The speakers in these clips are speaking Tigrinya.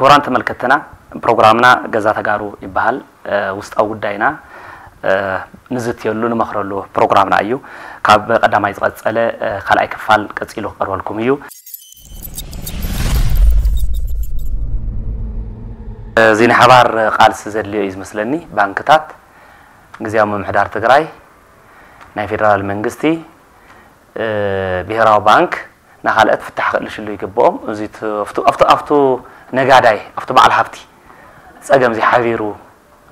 ክቡራን ተመልከትና፣ ፕሮግራምና ገዛ ተጋሩ ይበሃል። ውስጣዊ ጉዳይና ንዝትየሉ ንመኽረሉ ፕሮግራምና እዩ። ካብ ቀዳማይ ዝቐጸለ ካልኣይ ክፋል ቀጺሉ ክቐርበልኩም እዩ። እዚ ናይ ሓባር ቃልሲ ዘድልዮ እዩ ዝመስለኒ። ባንክታት፣ ግዝያዊ ምምሕዳር ትግራይ፣ ናይ ፌደራል መንግስቲ፣ ብሄራዊ ባንክ፣ ናኻልአት ፍታሕ ክእልሽሉ ይግብኦም። እዚ ኣብቱ ነጋዳይ፣ ኣብቱ በዓል ሃብቲ ጸገም እዚ ሓቢሩ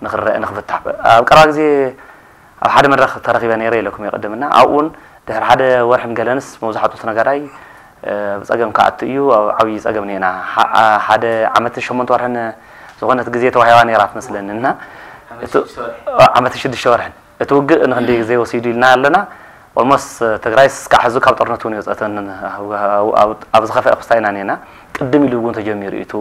ንክረአ ንክፍታሕ ኣብ ቀረባ ግዜ ኣብ ሓደ መድረኽ ተረኺበ ነይረ ኢለኩም ይቕድምና። ኣብኡ እውን ድሕሪ ሓደ ወርሕን ገለንስ መብዛሕትኡ ነጋዳይ ብጸገም ክኣቱ እዩ። ኣብ ዓብዪ ጸገም ኔና ሓደ ዓመትን ሸሞንተ ወርሕን ዝኾነት ግዜ ተዋሂባ ነይራ ትመስለኒ እና ዓመትን ሽዱሽተ ወርሕን እቲ ውግእ ንክንደይ ግዜ ወሲዱ ኢልና ኣለና። ኦልሞስ ትግራይ እስካዕ ሕዚ ካብ ጦርነት እውን የውፀተን ኣብ ዝኸፈአ ክስታ ኢና ኔና። ቅድም ኢሉ እውን ተጀሚሩ እዩ።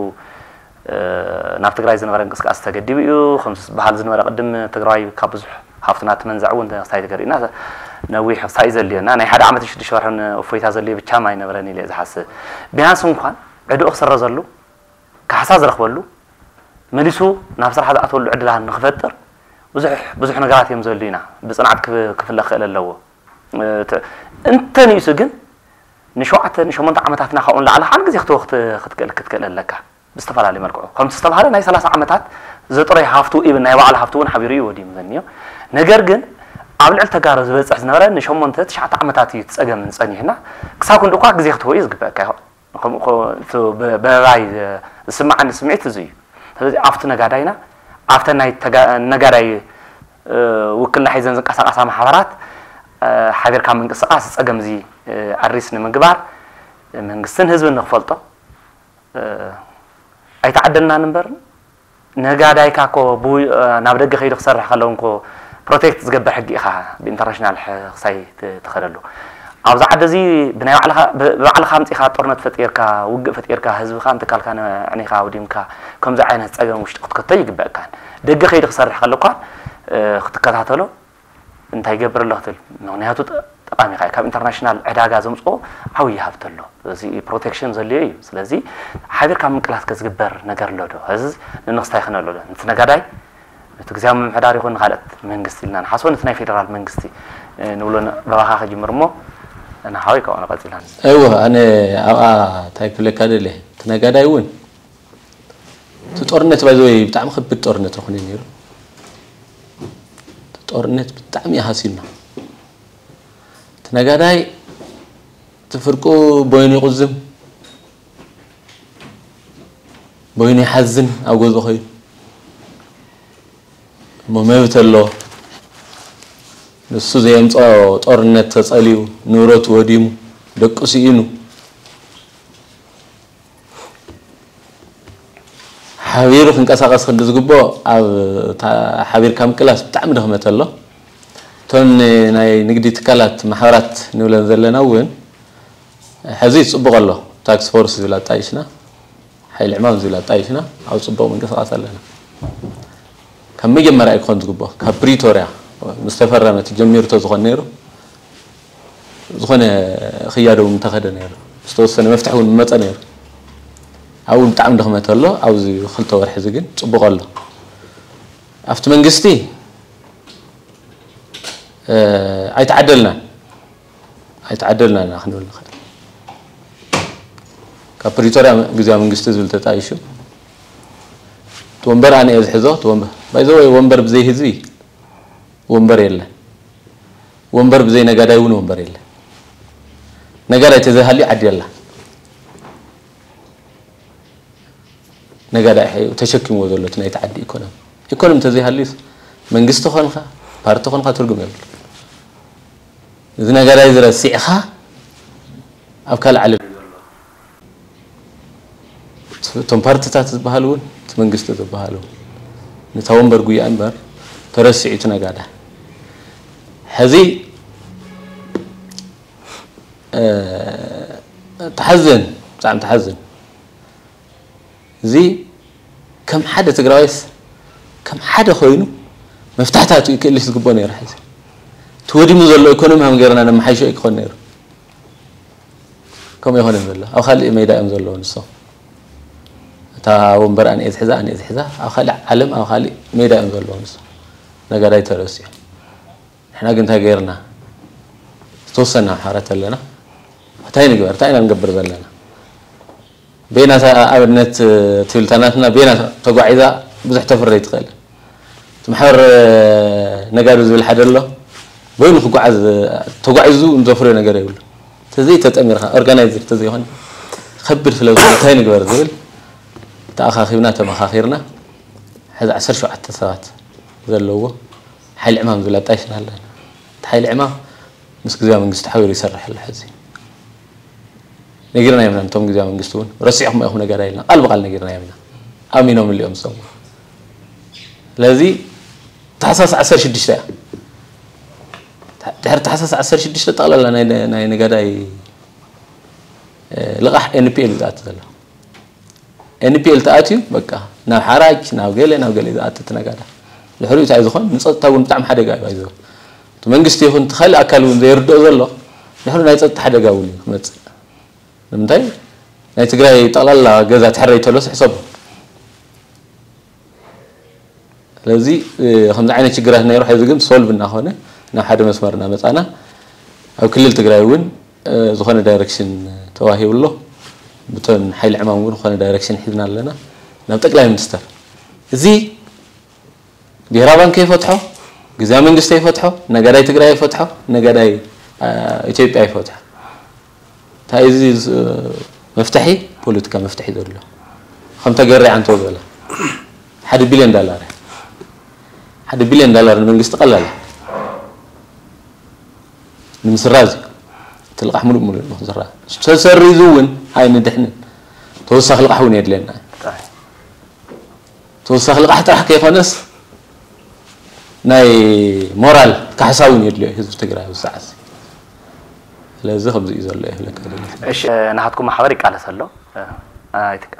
ናብ ትግራይ ዝነበረ እንቅስቃሴ ተገዲቡ እዩ። ከም ዝበሃል ዝነበረ ቅድም ትግራይ ካብ ብዙሕ ሃፍትና ትመንዛዕ እውን ክስታይ ተገሪእና ነዊሕ ክስታይ ዘልዮና ናይ ሓደ ዓመት ሽዱሽተ ወርሕን እፎይታ ዘልዮ ብቻ ኣይነበረን ኢለ ዝሓስብ። ቢያንስ እንኳን ዕድኡ ክስረዘሉ ካሕሳ ዝረኽበሉ መሊሱ ናብ ስራሕ ዝኣተወሉ ዕድላት ንክፈጥር ብዙሕ ብዙሕ ነገራት እዮም ዘድልዩና። ብፅንዓት ክፍለ ክኽእል ኣለዎ። እንተንእሱ ግን ንሸውዓተ ንሸሞንተ ዓመታትና ካብኡ ንላዕሊ ሓን ግዜ ክትወ ክትክእል ክትክእል ኣለካ። ብዝተፈላለዩ መልክዑ ከምቲ ዝተባሃለ ናይ ሰላሳ ዓመታት ዘጥረይ ሃፍቱ ኢብን ናይ ባዕሉ ሃፍቱ እውን ሓቢሩ እዩ ወዲሙ ዘኒዮ። ነገር ግን ኣብ ልዕሊ ተጋሩ ዝበፅሕ ዝነበረ ንሸሞንተ ትሽዓተ ዓመታት እዩ ፀገም ፀኒሕና። ክሳብ ክንዲ እኳ ግዜ ክትህቦ እዩ ዝግበአካ ይኸውን። በባይ ዝስማዓኒ ስምዒት እዚ እዩ። ስለዚ ኣብቲ ነጋዳይና ኣብተ ናይ ነጋዳይ ውክልና ሒዘን ዝንቀሳቀሳ ማሕበራት ሓቢርካ ምንቅስቃስ ፀገም እዚ ኣድሪስ ንምግባር መንግስትን ህዝብን ንክፈልጦ ኣይተዓደልናን እምበር ነጋዳይካ እኮ ናብ ደገ ከይዱ ክሰርሕ ከለውን እኮ ፕሮቴክት ዝገበር ሕጊ ኢኻ ብኢንተርናሽናል ክሳይ ትኸደሉ። ኣብዚ ዓዲ እዚ ብባዕልኻ ኣምፂኻ ጦርነት ፈጢርካ ውግእ ፈጢርካ ህዝብኻ ንትካልካ ንዕኒኻ ውዲምካ ከምዚ ዓይነት ፀገም ውሽጢ ክትከቶ ይግበእካን ደገ ከይዱ ክሰርሕ ከለኳ ክትከታተሎ እንታይ ይገብር ኣሎ ክትብል ምክንያቱ ጠቃሚ ኢኻ ካብ ኢንተርናሽናል ዕዳጋ ዘምፅኦ ዓብዪ ሃብቲ ኣሎ። እዚ ፕሮቴክሽን ዘልዮ እዩ። ስለዚ ሓቢርካ ምቅላስ ከዝግበር ነገር ኣሎ ዶ እዚ ንንክስታይ ክነሎ ዶ ነቲ ነጋዳይ ነቲ ግዜያዊ ምምሕዳር ይኹን ንካልኦት መንግስቲ ኢልና ንሓስቦ ነቲ ናይ ፌደራል መንግስቲ ንብሎ በባኻ ክጅምር እሞ ንሓወይ ካብኡ ንቐፂልና። እወ ኣነ ኣብኣ እንታይ ክብለካ ደልየ እቲ ነጋዳይ እውን እቲ ጦርነት ባይዘወይ ብጣዕሚ ከቢድ ጦርነት ዝኾነ ነይሩ። እቲ ጦርነት ብጣዕሚ እዩ ሃሲዩና። እቲ ነጋዳይ እቲ ፍርቁ በይኑ ይቑዝም፣ በይኑ ይሓዝን ኣብ ገዝኡ ኮይኑ እሞ መብት ኣሎ። ንሱ ዘየምፀኦ ጦርነት ተፀልዩ ንብረቱ ወዲሙ ደቁ ስኢኑ ሓቢሩ ክንቀሳቀስ ክንዲ ዝግብኦ ኣብ ሓቢርካ ምቅላስ ብጣዕሚ ድኽመት ኣሎ። እቶን ናይ ንግዲ ትካላት ማሕበራት ንብለን ዘለና እውን ሕዚ ይፅቡቕ ኣሎ። ታክስ ፎርስ ዝብል ኣጣይሽና ሓይሊ ዕማም ዝብል ኣጣይሽና ኣብ ፅቡቕ ምንቅስቃስ ኣለና። ካብ መጀመርያ ክኾን ዝግብኦ ካብ ፕሪቶርያ ምስ ተፈረመ ተጀሚሩ ተዝኾን ነይሩ ዝኾነ ክያዶ እውን ምተኸደ ነይሩ ዝተወሰነ መፍትሒ እውን መፀ ነይሩ። ኣብኡ ብጣዕሚ ድኽመት ኣሎ። ኣብዚ ክልተ ወርሒ እዚ ግን ፅቡቕ ኣሎ። ኣብቲ መንግስቲ ኣይተዓደልናን ኣይተዓደልናን ኢና ክንብል ንኽእል። ካብ ፕሪቶርያ ግዜያዊ መንግስቲ ዝብል ተጣይሹ እቲ ወንበር ኣነ እየ ዝሕዞ። ባይዘወይ ወንበር ብዘይ ህዝቢ ወንበር የለን። ወንበር ብዘይ ነጋዳይ እውን ወንበር የለን። ነጋዳይ ተዘይሃልዩ ዓዲ የላ። ነጋዳይ ተሸኪምዎ ዘሎ እቲ ናይቲ ዓዲ ኢኮኖሚ ኢኮኖሚ እንተዘይሃልዩስ መንግስቲ ኮንካ ፓርቲ ኮንካ ትርጉም የብሉ። እዚ ነጋዳይ ዝረሲዕኻ ኣብ ካልእ ዓለም እቶም ፓርትታት ዝበሃል እውን እቲ መንግስቲ ዝበሃል እውን ነታ ወንበር ጉያ እምበር ተረሲዑ እቲ ነጋዳ ሕዚ ተሓዝን ብጣዕሚ ተሓዝን። እዚ ከም ሓደ ትግራዋይስ ከም ሓደ ኮይኑ መፍታሕታት ክእልሽ ዝግብኦ ነይሩ። ሕዚ እቲ ወዲሙ ዘሎ ኢኮኖሚ ሃም ገይርና ነመሓይሾ ክኾን ነይሩ። ከምኡ ይኾነ ዘሎ ኣብ ካልእ ሜዳ እዮም ዘለዉ ንሶም። እታ ወንበር ኣንኤ ዝሕዛ ኣንኤ ዝሕዛ ኣብ ካልእ ዓለም ኣብ ካልእ ሜዳ እዮም ዘለዎም። ንሱ ነጋዳይ ተረሲዑ። ንሕና ግን እንታይ ገይርና? ዝተወሰነ ኣምሓራት ኣለና። እንታይ ንግበር? እንታይ ኢና ንገብር ዘለና? በይና ኣብነት ትብል እታ ናትና በይና ተጓዒዛ ብዙሕ ተፍሪ ኣይትኽእልን። እቲ ማሕበር ነጋዶ ዝብል ሓደ ኣሎ። በይኑ ክጓዓዝ ተጓዒዙ ዘፍርዮ ነገር የብሉ። ተዘይ ተጠሚርካ ኦርጋናይዝ ተዘይኮነ ከብድ ስለ ዝኾነ እንታይ ንግበር ዝብል ተኣኻኺብና ተመኻኺርና ሕዚ ዓሰርተ ሸውዓተ ሰባት ዘለዎ ሓይሊ ዕማም ዝብል ኣጣይሽና ኣለና። እቲ ሓይሊ ዕማም ምስ ግዝያዊ መንግስቲ ሓቢሩ ይሰርሕ ኣሎ። ሕዚ ነጊርና የምና፣ ነቶም ግዝያዊ መንግስቲ እውን ረሲዕኹም ኢኹም ነገር ኣይልና፣ ቃል ብቃል ነጊርና የምና። ኣሚኖም እሊኦም ዝሰሙ። ስለዚ ታሕሳስ ዓሰርተ ሽዱሽተ እያ። ድሕሪ ታሕሳስ ዓሰርተ ሽዱሽተ ጠቕላላ ናይ ናይ ነጋዳይ ልቓሕ ኤንፒኤል ዝኣቱ ዘሎ። ኤንፒኤል ተኣትዩ በቃ ናብ ሓራጅ ናብ ገለ ናብ ገለ ዝኣትት ነጋዳ። ድሕሪኡ እንታይ ዝኾን ንፀጥታ እውን ብጣዕሚ ሓደጋ እዩ። ባይዞ እቲ መንግስቲ ይኹን እቲ ካልእ ኣካል እውን ዘይርድኦ ዘሎ ድሕሪ ናይ ፀጥታ ሓደጋ እውን እዩ ክመፅእ። ንምንታይ ናይ ትግራይ ጠቕላላ ገዛ ትሕረይ ተሎስ ሕሰቡ። ስለዚ ከምዚ ዓይነት ችግራት ነይሩ። ሕዚ ግን ሶልቭ እናኾነ ናብ ሓደ መስመር እናመፃና ኣብ ክልል ትግራይ እውን ዝኾነ ዳይረክሽን ተዋሂቡ ኣሎ። ብተን ሓይሊ ዕማም እውን ዝኾነ ዳይረክሽን ሒዝና ኣለና ናብ ጠቅላይ ሚኒስተር። እዚ ብሄራዊ ባንክ ይፈትሖ፣ ግዝያዊ መንግስቲ ይፈትሖ፣ ነጋዳይ ትግራይ ይፈትሖ፣ ነጋዳይ ኢትዮጵያ ይፈትሖ። እንታይ እዚ መፍትሒ ፖለቲካ መፍትሒ ዘሎ ከም ተገሪዓ እንተበለ ሓደ ቢልዮን ዳላር፣ ሓደ ቢልዮን ዳላር ንመንግስቲ ቀላል ንምስራዝ እቲ ልቃሕ ሙሉእ ሙሉእ ንክስራ ተሰሪዙ እውን ኣይንድሕንን። ተወሳኺ ልቃሕ እውን የድልየና። ተወሳኺ ልቃሕ ጥራሕ ከይኮነስ ናይ ሞራል ካሕሳ እውን የድልዮ ህዝቢ ትግራይ ኣብዚ ሰዓት። ስለዚ ከምዚ እዩ ዘሎ ይብለካ። እሺ፣ ናሃትኩም ማሕበር ይቃለስ ኣሎ።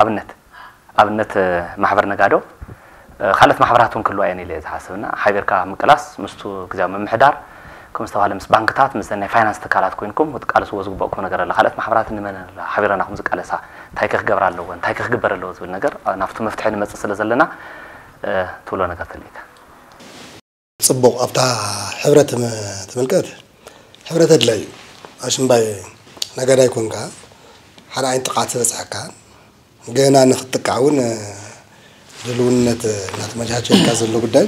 ኣብነት ኣብነት ማሕበር ነጋዶ ካልኦት ማሕበራት እውን ክህልዋ እየን ኢለ እየ ዝሓስብና። ሓቢርካ ምቅላስ ምስቱ ግዜያዊ ምምሕዳር ከም ዝተባህለ ምስ ባንክታት ምስ ናይ ፋይናንስ ትካላት ኮይንኩም ክትቃለስዎ ዝግበእኩም ነገር ኣለ። ካልኦት ማሕበራት እንመን ሓቢረናኹም ዝቃለሳ እንታይ ከክገብር ኣለዎ እንታይ ከክግበር ኣለዎ ዝብል ነገር ናብቱ መፍትሒ ንመፅእ ስለ ዘለና ትብሎ ነገር ተልእካ። ፅቡቕ ኣብታ ሕብረት ትምልከት ሕብረት ኣድላይ እዩ። ኣሽምባይ ነጋዳይ ኮንካ ሓደ ዓይነት ጥቕዓት ዝበፅሐካ ገና ንክትጥቃዕ እውን ድልውነት እናተመቻቸልካ ዘሎ ጉዳይ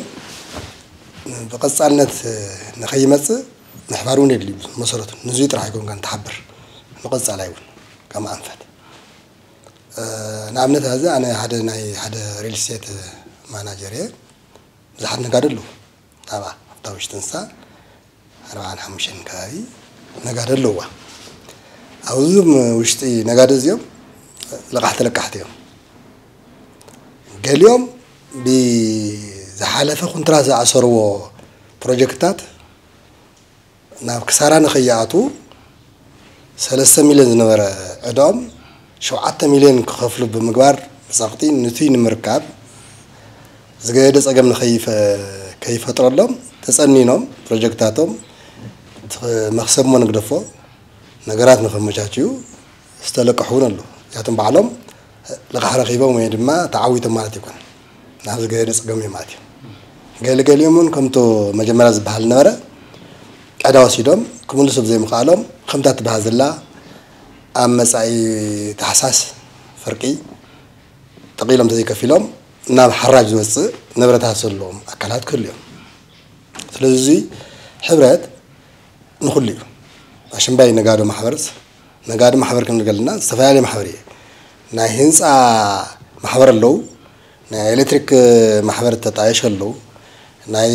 ብቐፃልነት ንኸይመፅእ ምሕባር እውን የድልዩ። መሰረቱ ንዙይ ጥራሕ ኣይኮንካ ንትሓብር ንቐፃላይ እውን ከም ኣንፈት ንኣብነት ዚ ኣነ ሓደ ናይ ሓደ ሪል ስቴት ማናጀር እየ። ብዙሓት ነጋዶ ኣለዉ ናብኣ ኣብታ ውሽጢ ንሳ ኣርባዓን ሓሙሽተን ከባቢ ነጋዶ ኣለዋ። ኣብዞም ውሽጢ ነጋዶ እዚኦም ልቓሕ ተለቃሕቲ እዮም። ገሊኦም ብዝሓለፈ ኩንትራት ዝኣሰርዎ ፕሮጀክትታት ናብ ክሳራ ንኸይኣትዉ ሰለስተ ሚልዮን ዝነበረ ዕዳኦም ሸውዓተ ሚልዮን ክኸፍሉ ብምግባር ብፀቕጢ ንቱይ ንምርካብ ዝገደደ ፀገም ንኸይፈጥረሎም ተፀኒኖም ፕሮጀክትታቶም መኽሰብ እሞ ንግደፎ ነገራት ንኸመቻችዩ ዝተለቀሑ እውን ኣለዉ። እዚኣቶም ባዕሎም ልቓሕ ረኺቦም ወይ ድማ ተዓዊቶም ማለት ኣይኮነን። ናብ ዝገደደ ፀገም እዮም ኣትዮም። ገለገሊኦም እውን ከምቶ መጀመርያ ዝበሃል ነበረ ዕዳ ወሲዶም ክምልሱ ብዘይምኽኣሎም ከምታ ትበሃል ዘላ ኣብ መፃኢ ታሕሳስ ፍርቂ ጠቒሎም ተዘይከፊሎም ናብ ሓራጅ ዝወፅእ ንብረታት ዘለዎም ኣካላት ክህሉ እዮም። ስለዚ እዚ ሕብረት ንኹሉ እዩ። ኣሽምባይ ነጋዶ ማሕበርስ ነጋዶ ማሕበር ክንብል ከለና ዝተፈላለየ ማሕበር እዩ። ናይ ህንፃ ማሕበር ኣለዉ፣ ናይ ኤሌክትሪክ ማሕበር ተጣየሽ ኣለዉ፣ ናይ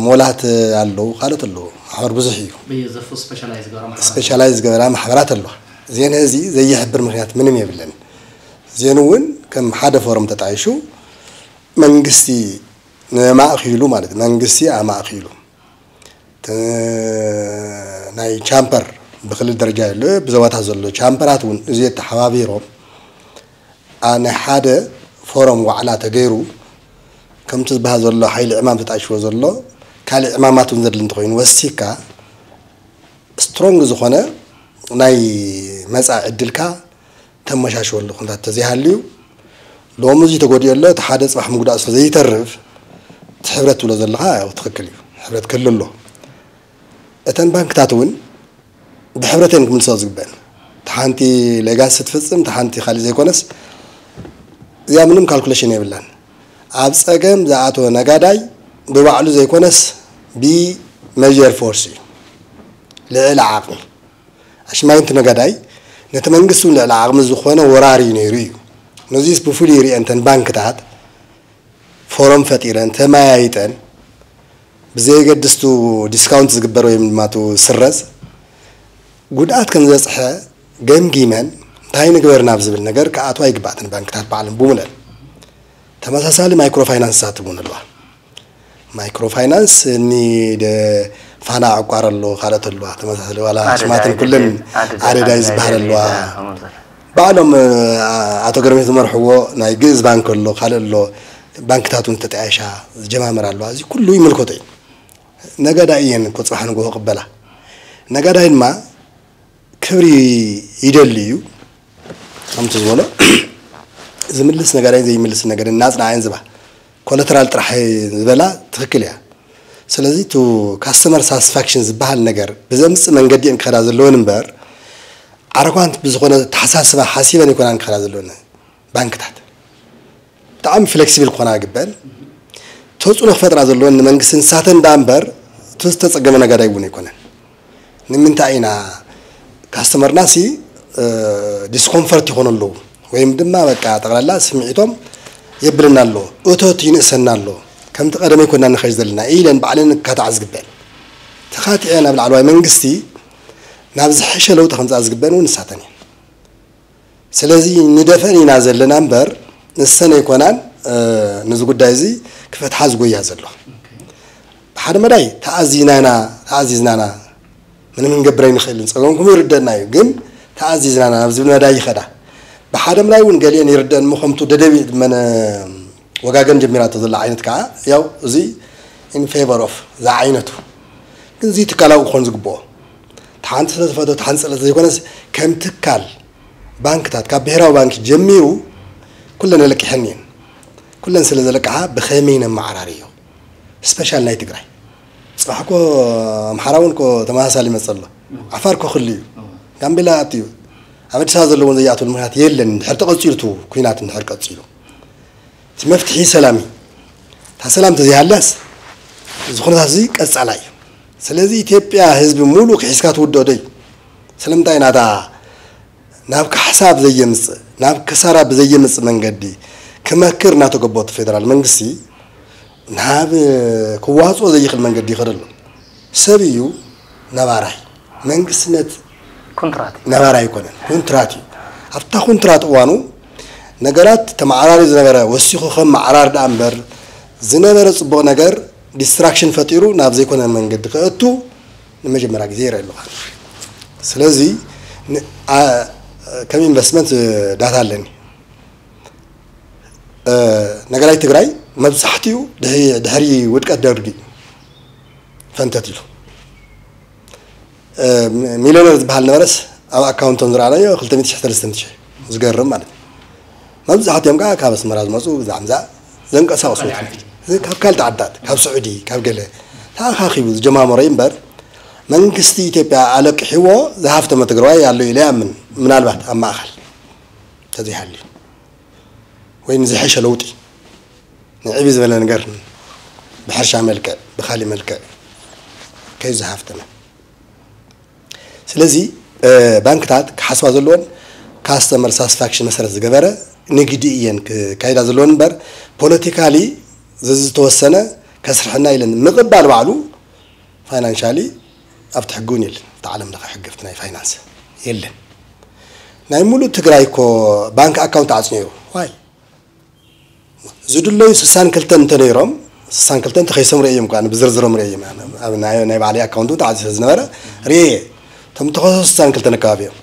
ሞላት ኣለዉ፣ ካልኦት ኣለዉ። ማሕበር ብዙሕ እዩ። በየዘርፉ ስፔሻላይዝ ዝገበራ ማሕበራት ስፔሻላይዝ ዝገበራ ማሕበራት ኣለዋ። እዚአን እዚ ዘየሕብር ምክንያት ምንም የብለን። እዚአን እውን ከም ሓደ ፎረም ተጣይሹ መንግስቲ ንማእኪሉ ማለት መንግስቲ ኣማእኪሉ ናይ ቻምፐር ብክልል ደረጃ የለ ብዞባታት ዘሎ ቻምፐራት እውን እዚ ተሓባቢሮም ናይ ሓደ ፎረም ዋዕላ ተገይሩ ከምቲ ዝበሃል ዘሎ ሓይሊ ዕማም ተጣሽዎ ዘሎ ካልእ ዕማማት እውን ዘድሊ እንተኮይኑ ወሲካ ስትሮንግ ዝኾነ ናይ መፃኢ ዕድልካ ተመሻሽወሉ ኩነታት ተዘይሃልዩ ሎሚ እዚ ተጎዲኡ ኣሎ፣ እቲ ሓደ ጽባሕ ምጉዳእ ስለ ዘይተርፍ፣ እቲ ሕብረት ትብሎ ዘለኻ ያው ትኽክል እዩ። ሕብረት ክህሉ ኣሎ። እተን ባንክታት እውን ብሕብረት እየን ክምልሰኦ ዝግበአን። እቲ ሓንቲ ሌጋሲ ትፍጽም፣ እቲ ሓንቲ ካልእ ዘይኮነስ፣ እዚኣ ምንም ካልኩሌሽን የብላን። ኣብ ጸገም ዝኣተወ ነጋዳይ ብባዕሉ ዘይኮነስ ብሜጀር ፎርስ እዩ፣ ልዕሊ ዓቕሚ። ኣሽማይንቲ ነጋዳይ ነቲ መንግስቲ እውን ልዕሊ ዓቕሚ ዝኾነ ወራሪ ነይሩ እዩ። ነዚስ ብፍሉይ ሪአን እተን ባንክታት ፎረም ፈጢረን ተመያይጠን ብዘየገድስቱ ዲስካውንት ዝግበር ወይም ድማ ቱ ስረዝ ጉድኣት ከም ዝበፅሐ ገምጊመን እንታይ ንግበር ናብ ዝብል ነገር ክኣትዋ ይግባእ። እተን ባንክታት ባዕለን ብሙለን ተመሳሳሊ ማይክሮ ፋይናንስታት እውን ኣለዋ። ማይክሮ ፋይናንስ እኒ ደ ፋና ዕቋር ኣሎ፣ ካልኦት ኣለዋ ተመሳሳሊ ዋላ ኣደዳይ፣ ሽማትን ኩለን ኣደዳይ፣ ኣደዳይ ኣደዳይ ዝበሃል ኣለዋ። ኣደዳይ፣ ኣደዳይ። ባዕሎም ኣቶ ገርሜ ዝመርሕዎ ናይ ግእዝ ባንክ ኣሎ፣ ካልእ ኣሎ፣ ባንክታት እውን ተጠያይሻ ዝጀማመር ኣለዋ። እዚ ኩሉ ይምልከቶ እዩ። ነጋዳይ እየን እኮ ጽባሕ ንግሆ ክበላ። ነጋዳይ ድማ ክብሪ ይደሊ እዩ። ከምቲ ዝበሎ ዝምልስ ነጋዳይ ዘይምልስ ነገር እናጽንዓ እየን ዝባ ኮላተራል ጥራሕ ዝበላ ትኽክል እያ። ስለዚ ቱ ካስተመር ሳትስፋክሽን ዝበሃል ነገር ብዘምጽእ መንገዲ እየን ክኸዳ ዘለወን እምበር ዓረኳንት ብዝኾነ ተሓሳስባ ሓሲበን ኣይኮናን ክኸዳ ዘለወን ባንክታት። ብጣዕሚ ፍሌክሲብል ክኾና ይግበአን። ተፅዕኖ ክፈጥራ ዘለወን ንመንግስቲ ንሳተን ዳ እምበር እቲ ዝተፀገመ ነጋዳይ እውን ኣይኮነን። ንምንታይ ኢና ካስተመርና ሲ ዲስኮምፈርት ይኾኑ ኣለዉ ወይም ድማ በቃ ጠቕላላ ስምዒቶም የብልና ኣሎ፣ እቶት ይንእሰና ኣሎ፣ ከምቲ ቀደመ ኣይኮና ንኸይድ ዘለና ኢለን ባዕለን ክካታዓ ዝግበአን። ተኻቲዐ ናብ ላዕለዋይ መንግስቲ ናብ ዝሐሸ ለውጢ ከምፃ ዝግበአን እውን ንሳተን እየን። ስለዚ ንደፈን ኢና ዘለና እምበር ንሰን ኣይኮናን ነዚ ጉዳይ እዚ ክፈትሓ ዝጎያ ዘሎ። ብሓደ መዳይ ተኣዚዝናና ተኣዚዝናና ምንም ክንገብር ኣይንኽእልን፣ ጸገምኩም ይርደእና እዩ፣ ግን ተኣዚዝናና ናብ ዝብል መዳይ ይኸዳ። ብሓደ መዳይ እውን ገሊአን ይርደእን እሞ ከምቱ ደደቢት መነ ወጋገን ጀሚራቶ ዘላ ዓይነት ከዓ ያው እዚ ኢን ፌቨር ኦፍ ዝዓይነቱ ግን እዚ ትካላዊ ክኾን ዝግብኦ። እቲ ሓንቲ ስለ ዝፈቶ እቲ ሓንቲ ስለ ዘይኮነስ ከም ትካል ባንክታት ካብ ብሄራዊ ባንክ ጀሚሩ ኩለን ኣለቂሐን እየን። ኩለን ስለ ዘለቅሓ ብኸመይ ነመዓራርዮ? ስፔሻል ናይ ትግራይ። ፅባሕ እኮ ኣምሓራ እውን እኮ ተመሳሳሊ ይመፅእ ኣሎ። ዓፋር እኮ ክሉ እዩ። ጋምቤላ ኣትዩ ኣብ ኣዲስ ኣበባ ዘለዎም ዘይኣትሉ ምክንያት የለን። እንድሕር ተቐፂሉ እቲ ኩናት እንድሕር ቀፂሉ እቲ መፍትሒ ሰላም እዩ። እታ ሰላም ተዘይሃልያስ እዚ ኩነታት እዚ ቀፃላይ እዩ። ስለዚ ኢትዮጵያ ህዝቢ ሙሉእ ክሒዝካ ትውድኦ ዶ እዩ? ስለምንታይ ናታ ናብ ካሕሳ ብዘየምፅእ ናብ ክሳራ ብዘየምፅእ መንገዲ ክመክር እናተገቦ እቲ ፌደራል መንግስቲ ናብ ክዋፅኦ ዘይኽእል መንገዲ ይኸደ ኣሎ። ሰብ እዩ ነባራይ መንግስትነት ኮንትራት እዩ። ነባራይ ኣይኮነን፣ ኮንትራት እዩ። ኣብታ ኮንትራት እዋኑ ነገራት ተመዓራሪ ዝነበረ ወሲኹ ከም መዓራር ደኣ እምበር ዝነበረ ፅቡቕ ነገር ዲስትራክሽን ፈጢሩ ናብ ዘይኮነ መንገዲ ከእቱ ንመጀመርያ ግዜ ይርኢ ኣለኹ። ስለዚ ን- ኣ- ከም ኢንቨስትመንት ዳታ ኣለኒ። እ፣ ነጋዳይ ትግራይ መብዛሕትኡ ድሕሪ ድሕሪ ውድቀት ደርጊ ፈንተት ኢሉ። እ፣ ሚ- ሚልዮነር ዝበሃል ነበረስ ኣብ ኣካውንቶም ዝረኣናዮ ክልተ ሚእቲ ሽሕ ሰለስተ ሚእቲ ሽሕ፣ ዝገርም ማለት እዩ። መብዛሕትኦም ከዓ ካብ ኣስመራ ዝመፁ ብዛዕምዛ ዘንቀሳቕሱ፣ ካልእ ዓዲ። እዚ ካብ ካልእ ዓድታት ካብ ስዑዲ ካብ ገለ ተኣኻኺቡ ዝጀማመሮ እዩ እምበር መንግስቲ ኢትዮጵያ ኣለቅሕዎ ዝሃፍተመ ትግራዋይ ኣሎ ኢለ ይኣምን። ምናልባት ኣብ ማእኸል ተዘይሃልዩ ወይ ንዝሐሸ ለውጢ ንዕብይ ዝበለ ነገር ብሕርሻ መልክዕ ብካሊእ መልክዕ ከዩ ዝሃፍተመ። ስለዚ ባንክታት ክሓስባ ዘለዎን ካስተመር ሳትስፋክሽን መሰረት ዝገበረ ንግዲ እየን ክካይዳ ዘለዎን እምበር ፖለቲካሊ ዝተወሰነ ከስርሐና ኢለን ምቕባል ባዕሉ ፋይናንሻሊ ኣብቲ ሕጊ እውን የለን። ኣብቲ ዓለም ለኸ ሕጊ ኣብቲ ናይ ፋይናንስ የለን። ናይ ሙሉእ ትግራይ እኮ ባንክ ኣካውንት ዓፅዩ ነይሩ። ዋይ ዝድለዩ ስሳን ክልተን እንተነይሮም ስሳን ክልተን ተኸይሶም ርእዮም ኳ ብዝርዝሮም ርእዮም። ኣብ ናይ ናይ ባዕለይ ኣካውንት እውን ተዓፂ ስለ ዝነበረ ርእየ እቶም ተኸሶ ስሳን ክልተን ኣካባቢ እዮም።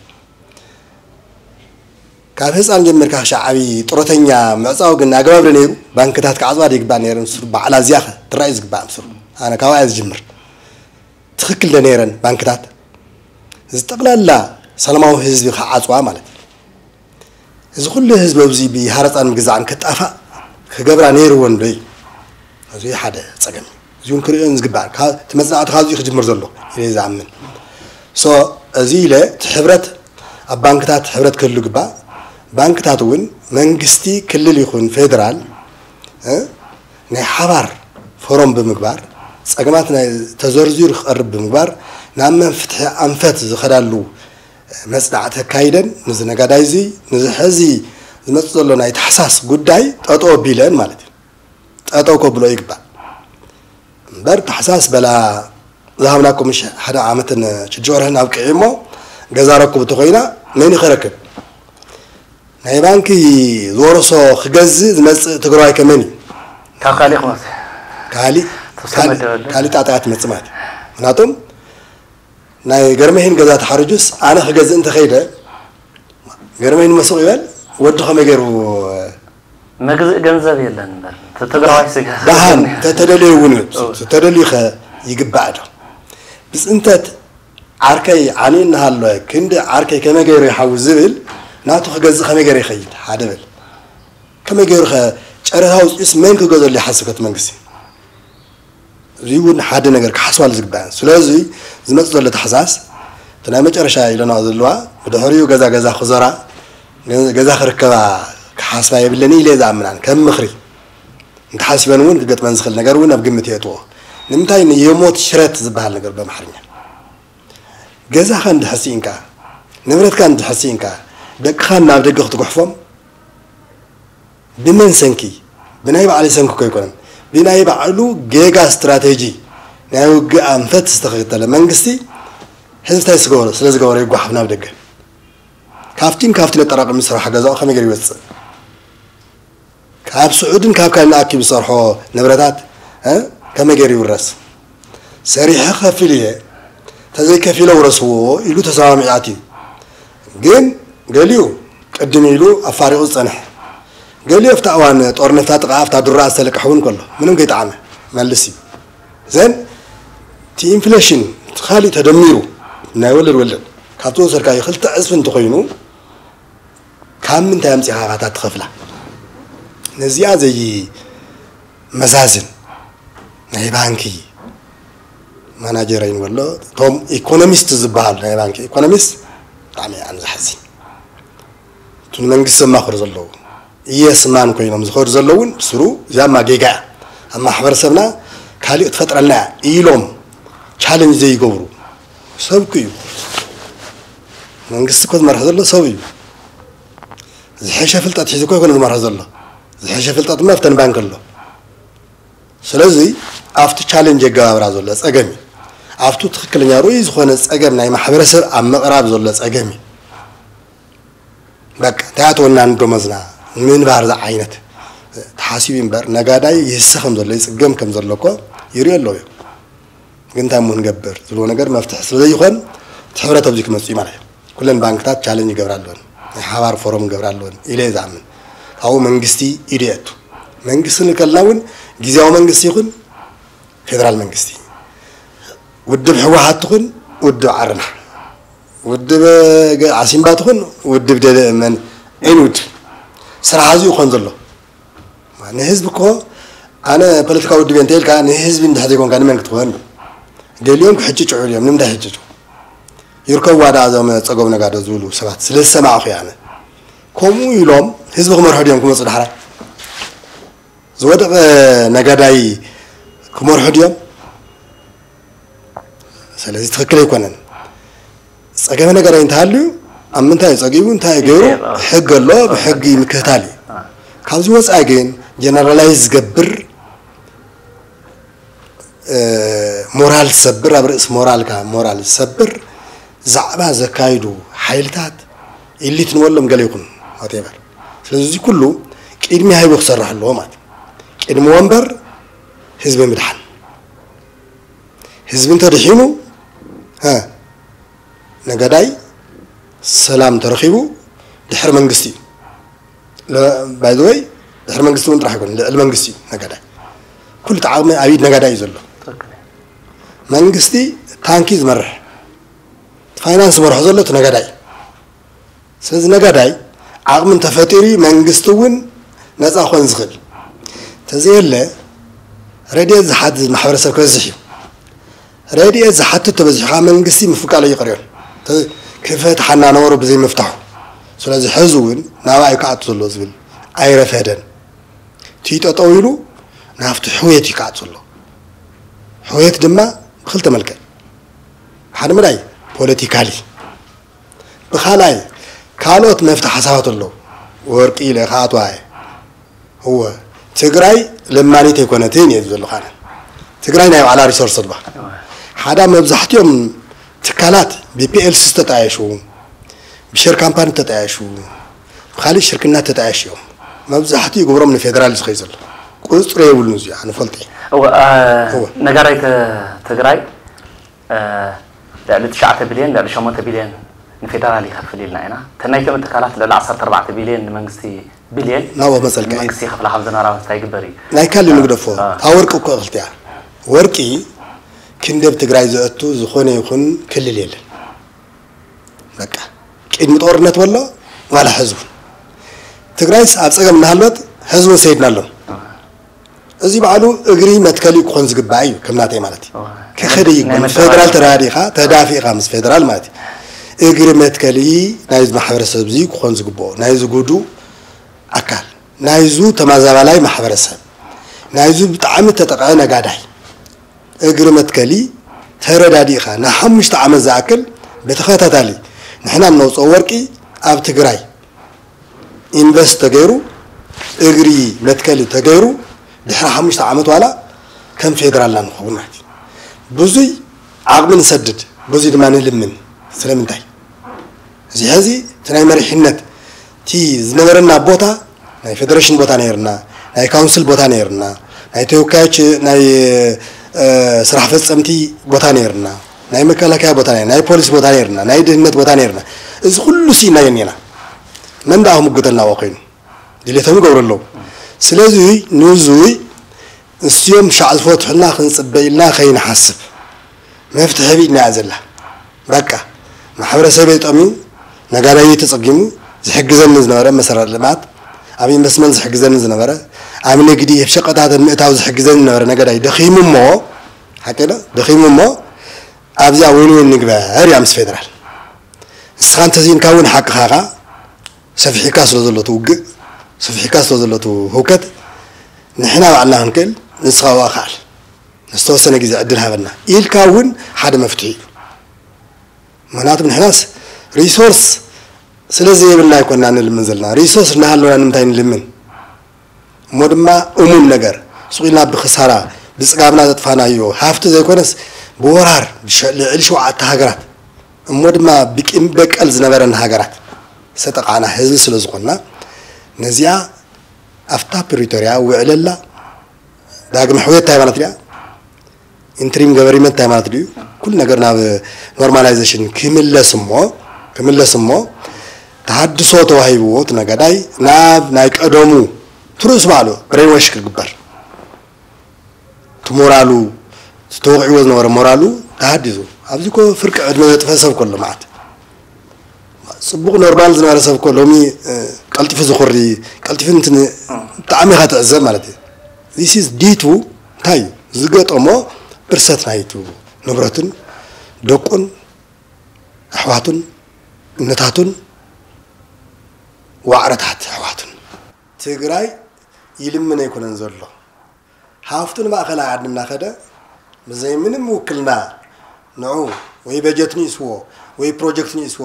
ካብ ህፃን ጀሚርካ ክሻዕ ዓብዪ ጥሮተኛ ምዕፃው ግን ኣግባብ ዶ ነይሩ? ባንክታት ክዓፅዋ ዶ ይግባእ ነይሩ? ምስሩ በዓል ኣዝያ ኸ ትረኣዩ ዝግባእ ምስሩ ኣነ ካብኣ እየ ዝጅምር። ትኽክል ዶ ነይረን ባንክታት ዝጠቕላላ ሰላማዊ ህዝቢ ክዓፅዋ ማለት እዩ። እዚ ኩሉ ህዝቢ ኣብዚ ብሃረፃን ምግዛዕን ክጣፋእ ክገብራ ነይርወን ዶ እዩ? እዚ ሓደ ፀገም እዩ። እዚ እውን ክርእዮን ዝግባእ እቲ መፅናዕቲ ካብዚኡ ክጅምር ዘሎ ኢለ ዝኣምን። ሶ እዚ ኢለ እቲ ሕብረት ኣብ ባንክታት ሕብረት ክህሉ ግባእ። ባንክታት እውን መንግስቲ ክልል ይኹን ፌደራል ናይ ሓባር ፎረም ብምግባር ፀገማት ናይ ተዘርዚሩ ክቐርብ ብምግባር ናብ መፍትሒ ኣንፈት ዝኸዳሉ መፅናዕቲ ኣካይደን፣ ንዚ ነጋዳይ እዚ ንዚ ሕዚ ዝመፅእ ዘሎ ናይ ታሕሳስ ጉዳይ ጠጠው ኣቢለን ማለት እዩ። ጠጠው ከብሎ ይግባእ እምበር ታሕሳስ በላ ዝሃብናኩም ሽ-፣ ሓደ ዓመትን ሽዱሽተ ወርሕን ኣብቅዒ እሞ ገዛ ረክቡ ተኮይና መን ይኸረክብ? ናይ ባንኪ ዝወረሶ ክገዝእ ዝመጽእ ትግራዋይ ከመን እዩ? ካብ ካሊእ ክመጽእ። ካሊእ ተሰመደ ካሊእ- ወለ። ካሊእ ጣጣ ትመጽእ ማለት እዩ። ምክንያቱም ናይ ገርመሂን ገዛ ተሓርጁስ ኣነ ክገዝእ እንተኸይደ ገርመሂን መሱቕ ይበል ወዲ ከመይ ገይሩ መግዝእ ገንዘብ የለን እምበር እቲ ትግራዋይ ስጋ ደሃን ተተደልዩ እውን እዩ። ተተደልዩ ከ ይግባእ ዶ? ብፅንተት ዓርከይ ዓንዩ እናሃለወ ክንዲ ዓርከይ ከመይ ገይሩ ይሓዊ ዝብል ናቱ ክገዝእ ከመይ ገይሩ ይኸይድ ሓደ በል። ከመይ ገይሩ ከ ጨረታ ውፅኡስ መን ክገዘሉ ይሓስብ ከቲ መንግስቲ? እዚ እውን ሓደ ነገር ክሓስባሉ ዝግባእ። ስለዚ ዝመፅእ ዘሎ ታሕሳስ እቲ ናይ መጨረሻ ኢለና ዘለዋ ብድሕሪኡ ገዛ ገዛ ክዞራ ገዛ ክርከባ ክሓስባ የብለን ኢለ ዝኣምናን ከም ምኽሪ እንተሓሲበን እውን ክገጥመን ዝኽእል ነገር እውን ኣብ ግምት የእትዎ። ንምንታይ ንየሞት ሽረት ዝበሃል ነገር በምሓርኛ ገዛኻ እንድሕር ስኢንካ ንብረትካ እንድሕር ስኢንካ ደቅኻ ናብ ደገ ክትጉሕፎም ብመን ሰንኪ? ብናይ ባዕለይ ሰንኪ እኮ ኣይኮነን። ብናይ ባዕሉ ጌጋ ስትራቴጂ ናይ ውግእ ኣንፈት ዝተኸተለ መንግስቲ ህዝብታይ ስገበሮ ስለ ዝገበሮ ይጓሓፍ ናብ ደገ። ካፍቲን ካፍቲን ኣጠራቐሚ ዝሰርሖ ገዛኡ ከመይ ገይሩ ይወፅእ? ካብ ስዑድን ካብ ካልእ ኣኪቡ ዝሰርሖ ንብረታት እ ከመይ ገይሩ ይውረስ? ሰሪሐ ከፊል እየ ተዘይከፊለ ውረስዎ ኢሉ ተሰማሚዑ ኣትዩ። ግን ገሊኡ ቅድም ኢሉ ኣፋሪቑ ዝጸንሐ ገሊኡ ኣብታ እዋን ጦርነፍታ ጥቓ ኣብታ ዱራ ዝተለቅሐ እውን ከሎ ምንም ከይጠዓመ መልስ እዩ። ዘን እቲ ኢንፍሌሽን እቲ ካሊእ ተደሚሩ ናይ ወለድ ወለድ ካብቲ ወሰድካዮ ክልተ ዕፅፊ እንተኾይኑ ካብ ምንታይ ኣምፂኻ ኢኻ እታ ትኸፍላ? ነዚኣ ዘይመዛዝን ናይ ባንኪ ማናጀር ኣይንበሎ እቶም ኢኮኖሚስት ዝበሃል ናይ ባንኪ ኢኮኖሚስት ብጣዕሚ ኣነ ዝሓዝን እቲ ንመንግስቲ ዘማኽሩ ዘለዉ እየስማን ኮይኖም ዝኸዱ ዘለዉ እውን ብስሩ እዚኣ ማ ጌጋ እያ ኣብ ማሕበረሰብና ካሊእ ክትፈጥረልና እያ ኢሎም ቻለንጅ ዘይገብሩ ሰብ እኮ እዩ መንግስቲ እኮ ዝመርሕ ዘሎ ሰብ እዩ ዝሐሸ ፍልጠት ሒዙ እኮ ይኮነ ዝመርሕ ዘሎ ዝሐሸ ፍልጠት ድማ ኣብተን ባንክ ኣሎ ስለዚ ኣብቲ ቻለንጅ የገባብራ ዘሎ ፀገም እዩ ኣብቱ ትክክለኛ ርኡይ ዝኾነ ፀገም ናይ ማሕበረሰብ ኣብ ምቕራብ ዘሎ ፀገም እዩ በቃ እንታይ ኣተወና ንደሞዝና ምንባር ዝዓይነት ተሓሲቡ እምበር ነጋዳይ ይህሰ ከም ዘሎ ይፅገም ከም ዘሎ እኮ ይሪኦ ኣለዎ ግን እንታይ እሞ ንገብር ዝብሎ ነገር መፍትሒ ስለ ዘይኾን እቲ ሕብረት ኣብዚ ክመፅእ እዩ ማለት እዩ ኩለን ባንክታት ቻለንጅ ይገብራ ኣለወን ናይ ሓባር ፎረም ይገብራ ኣለወን ኢለ እየ ዝኣምን ካብኡ መንግስቲ ኢዱ የእቱ መንግስቲ ንከልና እውን ግዜያዊ መንግስቲ ይኹን ፌደራል መንግስቲ ውድብ ህወሓት ትኹን ውድብ ዓረና ውድብ ዓሲምባ ትኹን ውድብ ደመን ዒን ውድብ ስራሕ ኣዚኡ ክኾን ዘሎ ንህዝቢ እኮ ኣነ ፖለቲካ ውድብ እንተ ኢልካ ንህዝቢ እንድሕር ዘይኮንካ ንመን ክትኾን ገሊኦም ክሕጭጭዑ እዮም ንምንታይ ሕጭጩ ይርከብዋ ዳ እዞም ፀገብ ነጋዶ ዝብሉ ሰባት ስለ ዝሰማዕኹ ኣነ ከምኡ ኢሎም ህዝቢ ክመርሑ ድዮም ክመፁ ዳሕራይ ዝወደቐ ነጋዳይ ክመርሑ ድዮም ስለዚ ትኽክል ኣይኮነን ጸገመ ነገር እንተሃልዩ ኣብ ምንታይ ጸጊቡ እንታይ ገይሩ ሕግ ኣሎ ብሕጊ ምክትታል እዩ ካብዚ ወፃኢ ግን ጀነራላይዝ ዝገብር ሞራል ዝሰብር ኣብ ርእሲ ሞራልካ ሞራል ዝሰብር ዛዕባ ዘካይዱ ሓይልታት ኢሊት ንበሎም ገለ ይኹን ዋቴቨር ስለዚ እዚ ኩሉ ቅድሚ ሃይቡ ክሰርሕ ኣለዎ ማለት ቅድሚ ወንበር ህዝቢ ምድሓን ህዝቢ እንተድሒኑ ነጋዳይ ሰላም ተረኺቡ ድሕሪ መንግስቲ እዩ ባይዘወይ ድሕሪ መንግስቲ እውን ጥራሕ ይኮን ልዕሊ መንግስቲ እዩ ነጋዳይ ኩሉ ተዓቕሚ ኣብ ኢድ ነጋዳይ እዩ ዘሎ መንግስቲ ታንኪ ዝመርሕ ፋይናንስ መርሖ ዘሎ እቲ ነጋዳይ ስለዚ ነጋዳይ ዓቕሚ እንተፈጢሩ መንግስቲ እውን ነፃ ክኾን ዝኽእል። ተዘየለ ረድኤት ዝሓት ማሕበረሰብ ክበዝሕ እዩ። ረድኤት ዝሓትት ተበዚሑ ከዓ መንግስቲ ምፍቃሉ ይቕርዮን ክፈትሓና ነበሩ ብዘይ ምፍታሑ። ስለዚ ሕዚ እውን ናባይ ክኣቱ ዘሎ ዝብል ኣይረፈደን። እቲ ጠጠው ኢሉ ናብቲ ሕውየት እዩ ክኣቱ ዘሎ። ሕውየት ድማ ብክልተ መልክዕ፣ ሓደ መዳይ ፖለቲካሊ፣ ብኻልኣይ ካልኦት መፍትሒ ሓሳባት ኣለዉ። ወርቂ ኢለ ክኣትዋ እየ። እወ፣ ትግራይ ለማኒት ኣይኮነትን እየ ዘለኹ ኣነ። ትግራይ ናይ ባዕላ ሪሶርስ ኣለዋ። ሓዳ መብዛሕትኦም ትካላት ብፒኤልሲ ዝተጣየሹ፣ ብሸር ካምፓኒ ተጣየሹ፣ ብካሊእ ሽርክና ተጣየሹ እዮም። መብዛሕትኡ ግብሮም ንፌደራል ዝኸይ ዘሎ ቁፅሪ የብሉን። እዚኣ ንፈልጦ እዩ። እወ፣ እ፣ እወ። ነጋዳይ ተ-፣ ትግራይ፣ እ፣ ልዕሊ ትሽዓተ ቢልዮን፣ ልዕሊ ሸሞንተ ቢልዮን ንፌደራል ይኸፍል ኢልና ኢና። ተናይቶም ትካላት ልዕሊ ዓሰርተ ኣርባዕተ ቢልዮን ንመንግስቲ፣ ቢልዮን ናብኡ መጸልካ እዩ። ንመንግስቲ ይኸፍላ ከም ዝነበራ እንታይ ይግበር እዩ? ናይ ካልእ ንግደፎ። እ። እታ ወርቂ እኮ እኽልቲ እያ። ወርቂ ክንደብ ትግራይ ዘእቱ ዝኾነ ይኹን ክልል የለን። በቃ፣ ቅድሚ ጦርነት ወሎ ዋላ ሕዝቡ። ትግራይስ ኣብ ጸገም እናሃለወት ሕዝቡ ሰይድና ኣሎ። እዚ ባዕሉ እግሪ መትከሊ ክኾን ዝግባእ እዩ፣ ከም ናተይ ማለት እዩ። እዋ። ክኸደ ናይ ይግባእ። ምስ መተባበሪ። ፌደራል ተራዲኻ፣ ተዳፊእኻ ምስ ፌደራል ማለት እዩ። እግሪ መትከሊ ናይዚ ማሕበረሰብ እዚ ክኾን ዝግብኦ፣ ናይዚ ጉዱ ኣካል፣ ናይዙ ተመዛባላይ ማሕበረሰብ፣ ናይዙ ብጣዕሚ ተጠቕዐ ነጋዳይ እግሪ መትከሊ ተረዳዲእኻ፣ ንሓሙሽተ ዓመት ዝኣክል ብተኸታታሊ ንሕና እነውፅኦ ወርቂ ኣብ ትግራይ ኢንቨስት ተገይሩ፣ እግሪ መትከሊ ተገይሩ፣ ድሕሪ ሓሙሽተ ዓመት ዋላ ከም ፌደራልና ንኸውን ማለት እዩ። ብዙይ ዓቕሚ ንሰድድ፣ ብዙይ ድማ ንልምን። ስለምንታይ? እዚ ሕዚ እቲ ናይ መሪሕነት እቲ ዝነበረና ቦታ ናይ ፌደሬሽን ቦታ ነይርና፣ ናይ ካውንስል ቦታ ነይርና፣ ናይ ተወካዮች ናይ፣ እ፣ ስራሕ ፈጸምቲ ቦታ ነይርና፣ ናይ መከላከያ ቦታ ነይርና፣ ናይ ፖሊስ ቦታ ነይርና፣ ናይ ድህነት ቦታ ነይርና። እዚ ኩሉ ስኢናዮ እኒና። መን ደኣ ክምጉተልና ኣብኡ ኮይኑ? ድሌቶም ይገብሩ ኣለዉ። ስለዚ ንዙይ ንስዮም ሻዕ ዝፈትሑልና ክንጽበ ኢልና ከይንሓስብ መፍትሒ ቢድና እያ ዘላ። በቃ ማሕበረሰበይ ጠምዩ፣ ነጋዳይ ተጸጊሙ፣ ዝሕግዘኒ ዝነበረ መሰረተ ልምዓት፣ ኣብ ኢንቨስትመንት ዝሕግዘኒ ዝነበረ፣ ኣብ ንግዲ፣ ኣብ ሸቀጣት ምእታው ዝሕግዘኒ ዝነበረ ነጋዳይ ደኺሙ እሞ፣ ሓቂ ዶ? ደኺሙ እሞ ኣብዚኣ ዊን ዊን ንግበር እያ ምስ ፌደራል። ንስኻ እንተዘይንካ እውን ሓቅኻ ኢኻ፣ ሰፊሕካ ስለ ዘሎ እቲ ውግእ፣ ሰፊሕካ ስለ ዘሎ እቲ ህውከት፣ ንሕና ባዕልና ክንክእል፣ ንስኻ ኣብኣ ክኣል። ንዝተወሰነ ግዜ ዕድል ሃበና ኢልካ እውን ሓደ መፍትሒ እዩ። ምኽንያቱም ንሕናስ ሪሶርስ ስለ ዘየብልና ኣይኮንና ንልምን ዘለና። ሪሶርስ እናሃለወና ንምንታይ ንልምን? እሞ ድማ እሙን ነገር፣ ሱቕ ኢልና ብኽሳራ፣ ብጽጋብና ዘጥፋናዮ ሃፍቲ ዘይኮነስ፣ ብወራር፣ ብሸ-፣ ልዕሊ ሸውዓተ ሃገራት፣ እሞ ድማ ብቂም በቀል ዝነበረን ሃገራት ዝተጠቓዕና ህዝቢ ስለ ዝኾንና፣ ነዚኣ ኣብታ ፕሪቶርያ ውዕለላ ዳግመ ሕውየት እንታይ ማለት ድያ? ኢንትሪም ገቨርንመንት እንታይ ማለት ድዩ? ኩሉ ነገር ናብ ኖርማላይዜሽን ክምለስ እሞ፣ ክምለስ እሞ፣ ተሃድሶ ተዋሂብዎ እቲ ነጋዳይ ናብ ናይ ቀደሙ ትርኡስ ባዕሉ ብሬንወሽ ክግበር። እቲ ሞራሉ፣ እቲ ተወቒዕዎ ዝነበረ ሞራሉ ተሃዲሱ። ኣብዚ እኮ ፍርቂ ዕድመ ዘጥፈ ሰብ እኮ ኣሎ መዓት። ጽቡቕ ኖርማል ዝነበረ ሰብ እኮ ሎሚ፣ እ፣ ቀልጢፉ ዝኹሪ፣ ቀልጢፉ እንትን ብጣዕሚ ኢኻ ትዕዘብ ማለት እዩ። This is due to እንታይ እዩ? ዝገጠሞ ብርሰት ናይቱ ንብረቱን ደቁን ኣሕዋቱን እምነታቱን ዋዕረታት ኣሕዋቱን። ትግራይ ይልምን ኣይኮነን ዘሎ። ሃፍቱ ንማእኸላይ ዓዲ እናኸደ ብዘይ ምንም ውክልና ንዑ ወይ በጀት ንእስዎ ወይ ፕሮጀክት ንእስዎ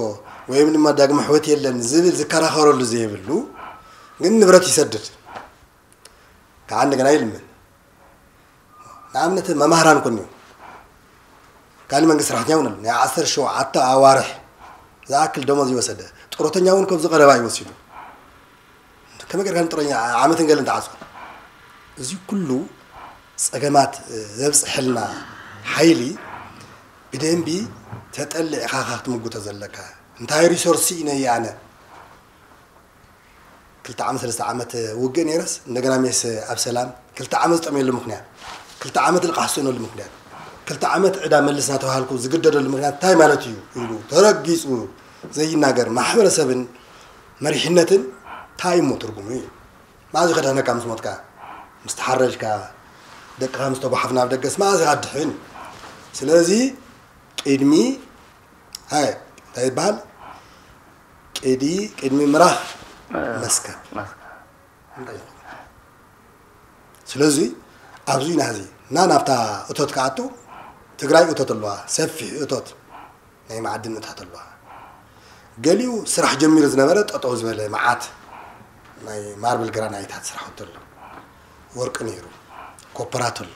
ወይ ድማ ዳግመ ሕወት የለን ዝብል ዝከራኸረሉ ዘይብሉ ግን ንብረት ይሰድድ። ከዓ እንደገና ይልምን። ንኣብነት መማህራን ኮን እዩ። ካልእ መንግስቲ ሰራሕተኛ እውን ኣሎ። ናይ ዓሰርተ ሸውዓተ ኣዋርሕ ዝኣክል ደሞዝ ይወሰደ። ጡረተኛ እውን ከብዚ ቀረባ እዩ ወሲዱ። ከመይ ጌርካ ንጥረኛ ዓመትን ገለን ተዓፅወ? እዚ ኩሉ ፀገማት ዘብፅሐልና ሓይሊ ብደንቢ ተጠሊዕኻ ኢኻ ክትምጉቶ ዘለካ። እንታይ ሪሶርስ ስኢነ እየ ኣነ? ክልተ ዓመት፣ ሰለስተ ዓመት ውግእ ነይረስ፣ እንደገና ሜስ ኣብ ሰላም ክልተ ዓመት ዝጠምየሉ ምኽንያት፣ ክልተ ዓመት ልቓሕ ዝስእነሉ ምኽንያት፣ ክልተ ዓመት ዕዳ መልስ እናተባሃልኩ ዝግደደሉ ምኽንያት እንታይ ማለት እዩ? ኢሉ ተረጊጹ ዘይናገር ማሕበረሰብን መሪሕነትን እንታይ እሞ ትርጉሙ እዩ? መኣዝ ከድሕነካ ምስ ሞትካ? ምስ ተሓረድካ፣ ደቅኻ ምስ ተጓሓፉ ናብ ደገስ መኣዝ ኢኻ ትድሕን? ስለዚ ቅድሚ፣ ሃይ፣ እንታይ ይበሃል? ቅዲ-፣ ቅድሚ ምራኽ መስከር። መስከር። እንታይ ይኸውን? ስለዚ ኣብዚ ኢና ሕዚ እና ናብታ እቶት ክኣቱ ትግራይ እቶት ኣለዋ፣ ሰፊሕ እቶት ናይ መዓድን እቶት ኣለዋ። ገሊኡ ስራሕ ጀሚሩ ዝነበረ ጠጠው ዝበለ መዓት ናይ ማርብል ግራናይታት ስራሕቲ ኣሎ። ወርቂ ነይሩ፣ ኮፐራት ኣሎ፣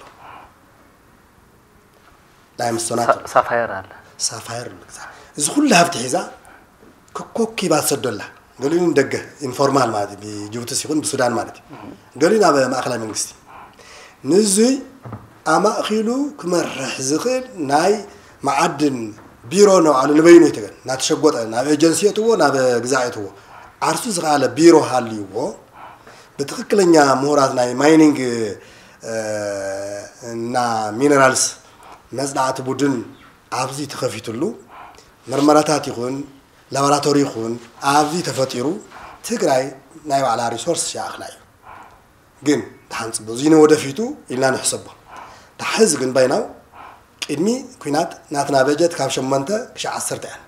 ላይምስቶናት ኣሎ፣ ሳፋየር ኣሎ። ሳፋየር ኣሎ። ግዛ እዚ ኩሉ ሃብቲ ሒዛ ኮኮኪባ ትሰዶ ኣላ። ገሊኡ ንደገ ኢንፎርማል ማለት እዩ፣ ብጅቡቲስ ይኹን ብሱዳን ማለት እዩ። ገሊኡ ናብ ማእኸላይ መንግስቲ። ንዙይ ኣማእኺሉ ክመርሕ ዝኽእል ናይ መዓድን ቢሮ ነባዕሉ ንበይኑ ይተገን። እናተሸጎጠ ናብ ኤጀንሲ የእትዎ፣ ናብ ግዛዕ የእትዎ። ዓርሱ ዝኸኣለ ቢሮ ሃልይዎ፣ ብትኽክለኛ ምሁራት ናይ ማይኒንግ፣ እ፣ እና ሚነራልስ መጽናዕቲ ቡድን ኣብዚ ተኸፊትሉ፣ ምርመራታት ይኹን ላቦራቶሪ ይኹን ኣብዚ ተፈጢሩ፣ ትግራይ ናይ ባዕላ ሪሶርስ ይኣኽላ እዩ። ግን ደሓን ጽቡቕ፣ እዚ ንወደፊቱ ኢልና ንሕሰቦ። ደሓ ሕዚ ግን ባይናው ቅድሚ ኲናት ናትና በጀት ካብ ሸሞንተ ክሻዕ ዓሰርተ እየን።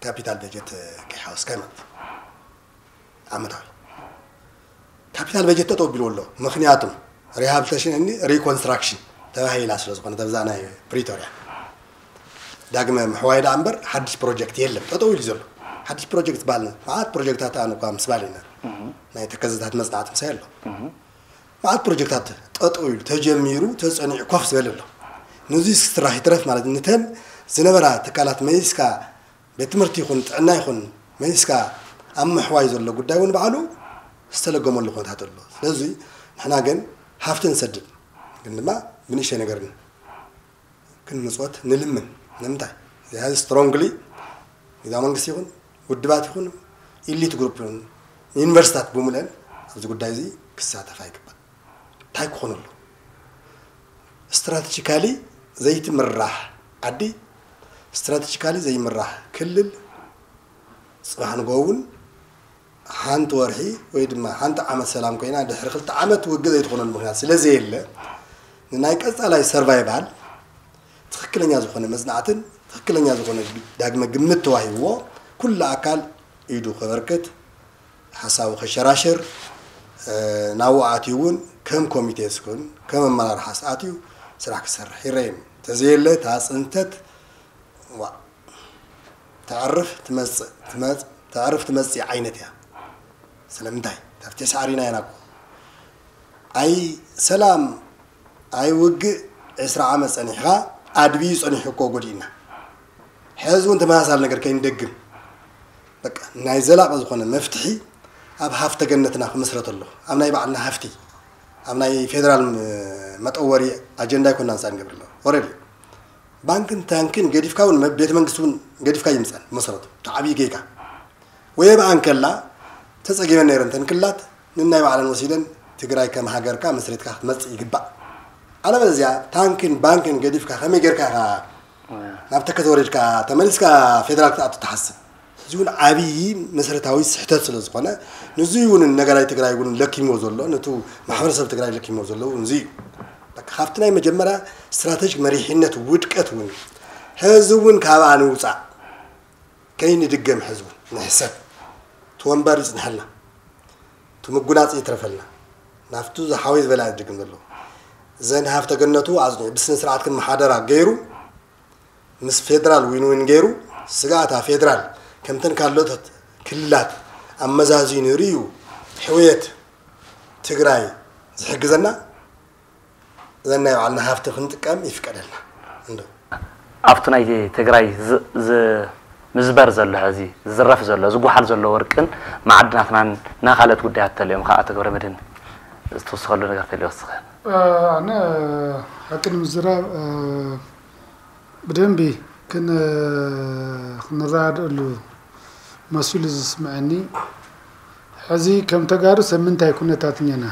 ካፒታል በጀት ከይሓወስካ ማለት እዩ። ዓመታዊ ካፒታል በጀት ጠጠው ቢልዎ ኣሎ። ምኽንያቱም ሪሃብሊቴሽን እኒ ሪኮንስትራክሽን ተባሂላ ስለ ዝኾነ፣ ተብዛ ናይ ፕሪቶርያ ዳግመ ምሕዋይ ደኣ እምበር ሓድሽ ፕሮጀክት የለን፣ ጠጠው ኢሉ ዘሎ። ሓድሽ ፕሮጀክት ዝበሃል መዓት ፕሮጀክታት ኣነ እኳ ምስ ባል ኢና ናይ ተከዘታት መጽናዕቲ ምሳይ ኣሎ። መዓት ፕሮጀክታት ጠጠው ኢሉ ተጀሚሩ ተጸኒዑ ኮፍ ዝበለ ኣሎ። ንዚ ስራሕ ይትረፍ ማለት፣ ንተን ዝነበራ ትካላት መሊስካ፣ ቤት ትምህርቲ ይኹን ጥዕና ይኹን መሊስካ ኣብ ምሕዋይ ዘሎ ጉዳይ እውን ባዕሉ ዝተለገመሉ ኩነታት ኣሎ። ስለዚ ንሕና ግን ሃፍቲ ንሰድድ፣ ግን ድማ ብንእሽተይ ነገር ክንምጽወት ንልምን። ንምንታይ? እዚ ስትሮንግሊ ግዛ መንግስቲ ይኹን ውድባት ይኹን ኢሊት ግሩፕ ይኹን ዩኒቨርሲታት ብምልአን ኣብዚ ጉዳይ እዚ ክሳተፋ ይግባእ። እንታይ ክኾን ኣሎ? ስትራቴጂካሊ ዘይትምራሕ ዓዲ፣ ስትራቴጂካሊ ዘይምራሕ ክልል፣ ጽባሕ ንጎ እውን ሓንቲ ወርሒ ወይ ድማ ሓንቲ ዓመት ሰላም ኮይና፣ ድሕሪ ክልተ ዓመት ውግእ ዘይትኾነሉ ምኽንያት ስለ ዘየለ፣ ንናይ ቀጻላይ ሰርቫይቫል ትኽክለኛ ዝኾነ መጽናዕትን ትኽክለኛ ዝኾነ ዳግመ ግምት ተዋሂብዎ፣ ኩሉ ኣካል ኢዱ ከበርክት፣ ሓሳቡ ከሸራሽር፣ እ፣ ናብኡ ኣትዩ እውን ከም ኮሚቴ ስኩን ከም ኣመራርሓስ ኣትዩ ስራሕ ክሰርሕ ይረየኒ። ተዘየለ እታ ጽንተት፣ ዋ፣ ተዕርፍ ትመጽእ፣ ትመጽ-፣ ተዕርፍ ትመጽእ ዓይነት እያ። ስለምንታይ? ካብቲ ሳዕሪና ኢና እኮ። ኣይ ሰላም፣ ኣይ ውግእ ዕስራ ዓመት ጸኒሕካ፣ ኣድብዩ ጸኒሑ እኮ ጎዲእና። ሕዚ እውን ተመሳሳሊ ነገር ከይንደግም፣ በቃ፣ ናይ ዘላቂ ዝኾነ መፍትሒ ኣብ ሃፍተ ገነትና ክምስረት ኣሎ። ኣብ ናይ ባዕልና ሃፍቲ፣ ኣብ ናይ ፌደራል ም-፣ መጠወሪ ኣጀንዳ ኣይኮናን ሳን ገብር ኣሎ። ኦረዲ ባንክን ታንክን ገዲፍካ እውን መ-፣ ቤተ መንግስቲ እውን ገዲፍካ ይምጻን መሰረቱ። እቲ ዓብዪ ጌጋ። ወየብኣ እንከላ ተጸጊበን ነይረን ተን ክላት ንናይ ባዕለን ወሲደን ትግራይ ከም ሃገርካ መስሪትካ ክትመጽእ ይግባእ። ኣለበለዚኣ ታንክን ባንክን ገዲፍካ ከመይ ጌርካ ኢኻ ናብ ተከዘ ወሪድካ ተመሊስካ ፌደራል ክትኣቱ ትሓስብ? እዚ እውን ዓብዪ መሰረታዊ ስሕተት ስለ ዝኾነ፣ ንዙይ እውን ነጋዳይ ትግራይ እውን ለኪምዎ ዘሎ፣ ነቱ ማሕበረሰብ ትግራይ ለኪምዎ ዘሎ እውን እዚ እዩ። በቃ ካብቲ ናይ መጀመርያ ስትራቴጂክ መሪሕነት ውድቀት እውን ሕዚ እውን ካብኣ ንውፃእ። ከይንድገም ሕዚ እውን ንሕሰብ። እቲ ወንበር ይፅንሐልና፣ እቲ ምጉናፅ ይትረፈልና። ናብቱ ዝሓወይ ዝበላ ይድግም ዘለዎ። ዘን ሃፍተ ገነቱ ኣፅኒዑ ብስነ ስርዓት ክመሓደራ ገይሩ፣ ምስ ፌደራል ዊን ዊን ገይሩ፣ ስጋእታ ፌደራል ከምተን ካልኦት ክልላት ኣመዛዚኑ ርእዩ፣ ሕውየት ትግራይ ዝሕግዘና፣ ዘን ናይ ባዕልና ሃፍቲ ክንጥቀም ይፍቀደልና። እንዶ። ኣብቲ ናይ ትግራይ ዝ-፣ ዝ-፣ ምዝበር ዘሎ፣ ሕዚ ዝዝረፍ ዘሎ፣ ዝጓሓል ዘሎ ወርቅን መዓድናትናን ናይ ካልኦት ጉዳያት ተልዮም ከዓ፣ ኣቶ ገብረ መድህን፣ ዝተወሰኸሉ ነገር ተልዮ ወስኸ። እ፣ ኣነ ሓቂ ንምዝራብ፣ እ፣ ብደንቢ ክን-፣ ክንረዳድእሉ መሲሉ ዝስምዐኒ፣ ሕዚ ከም ተጋሩ ሰብ ምንታይ ኩነታት እኛና?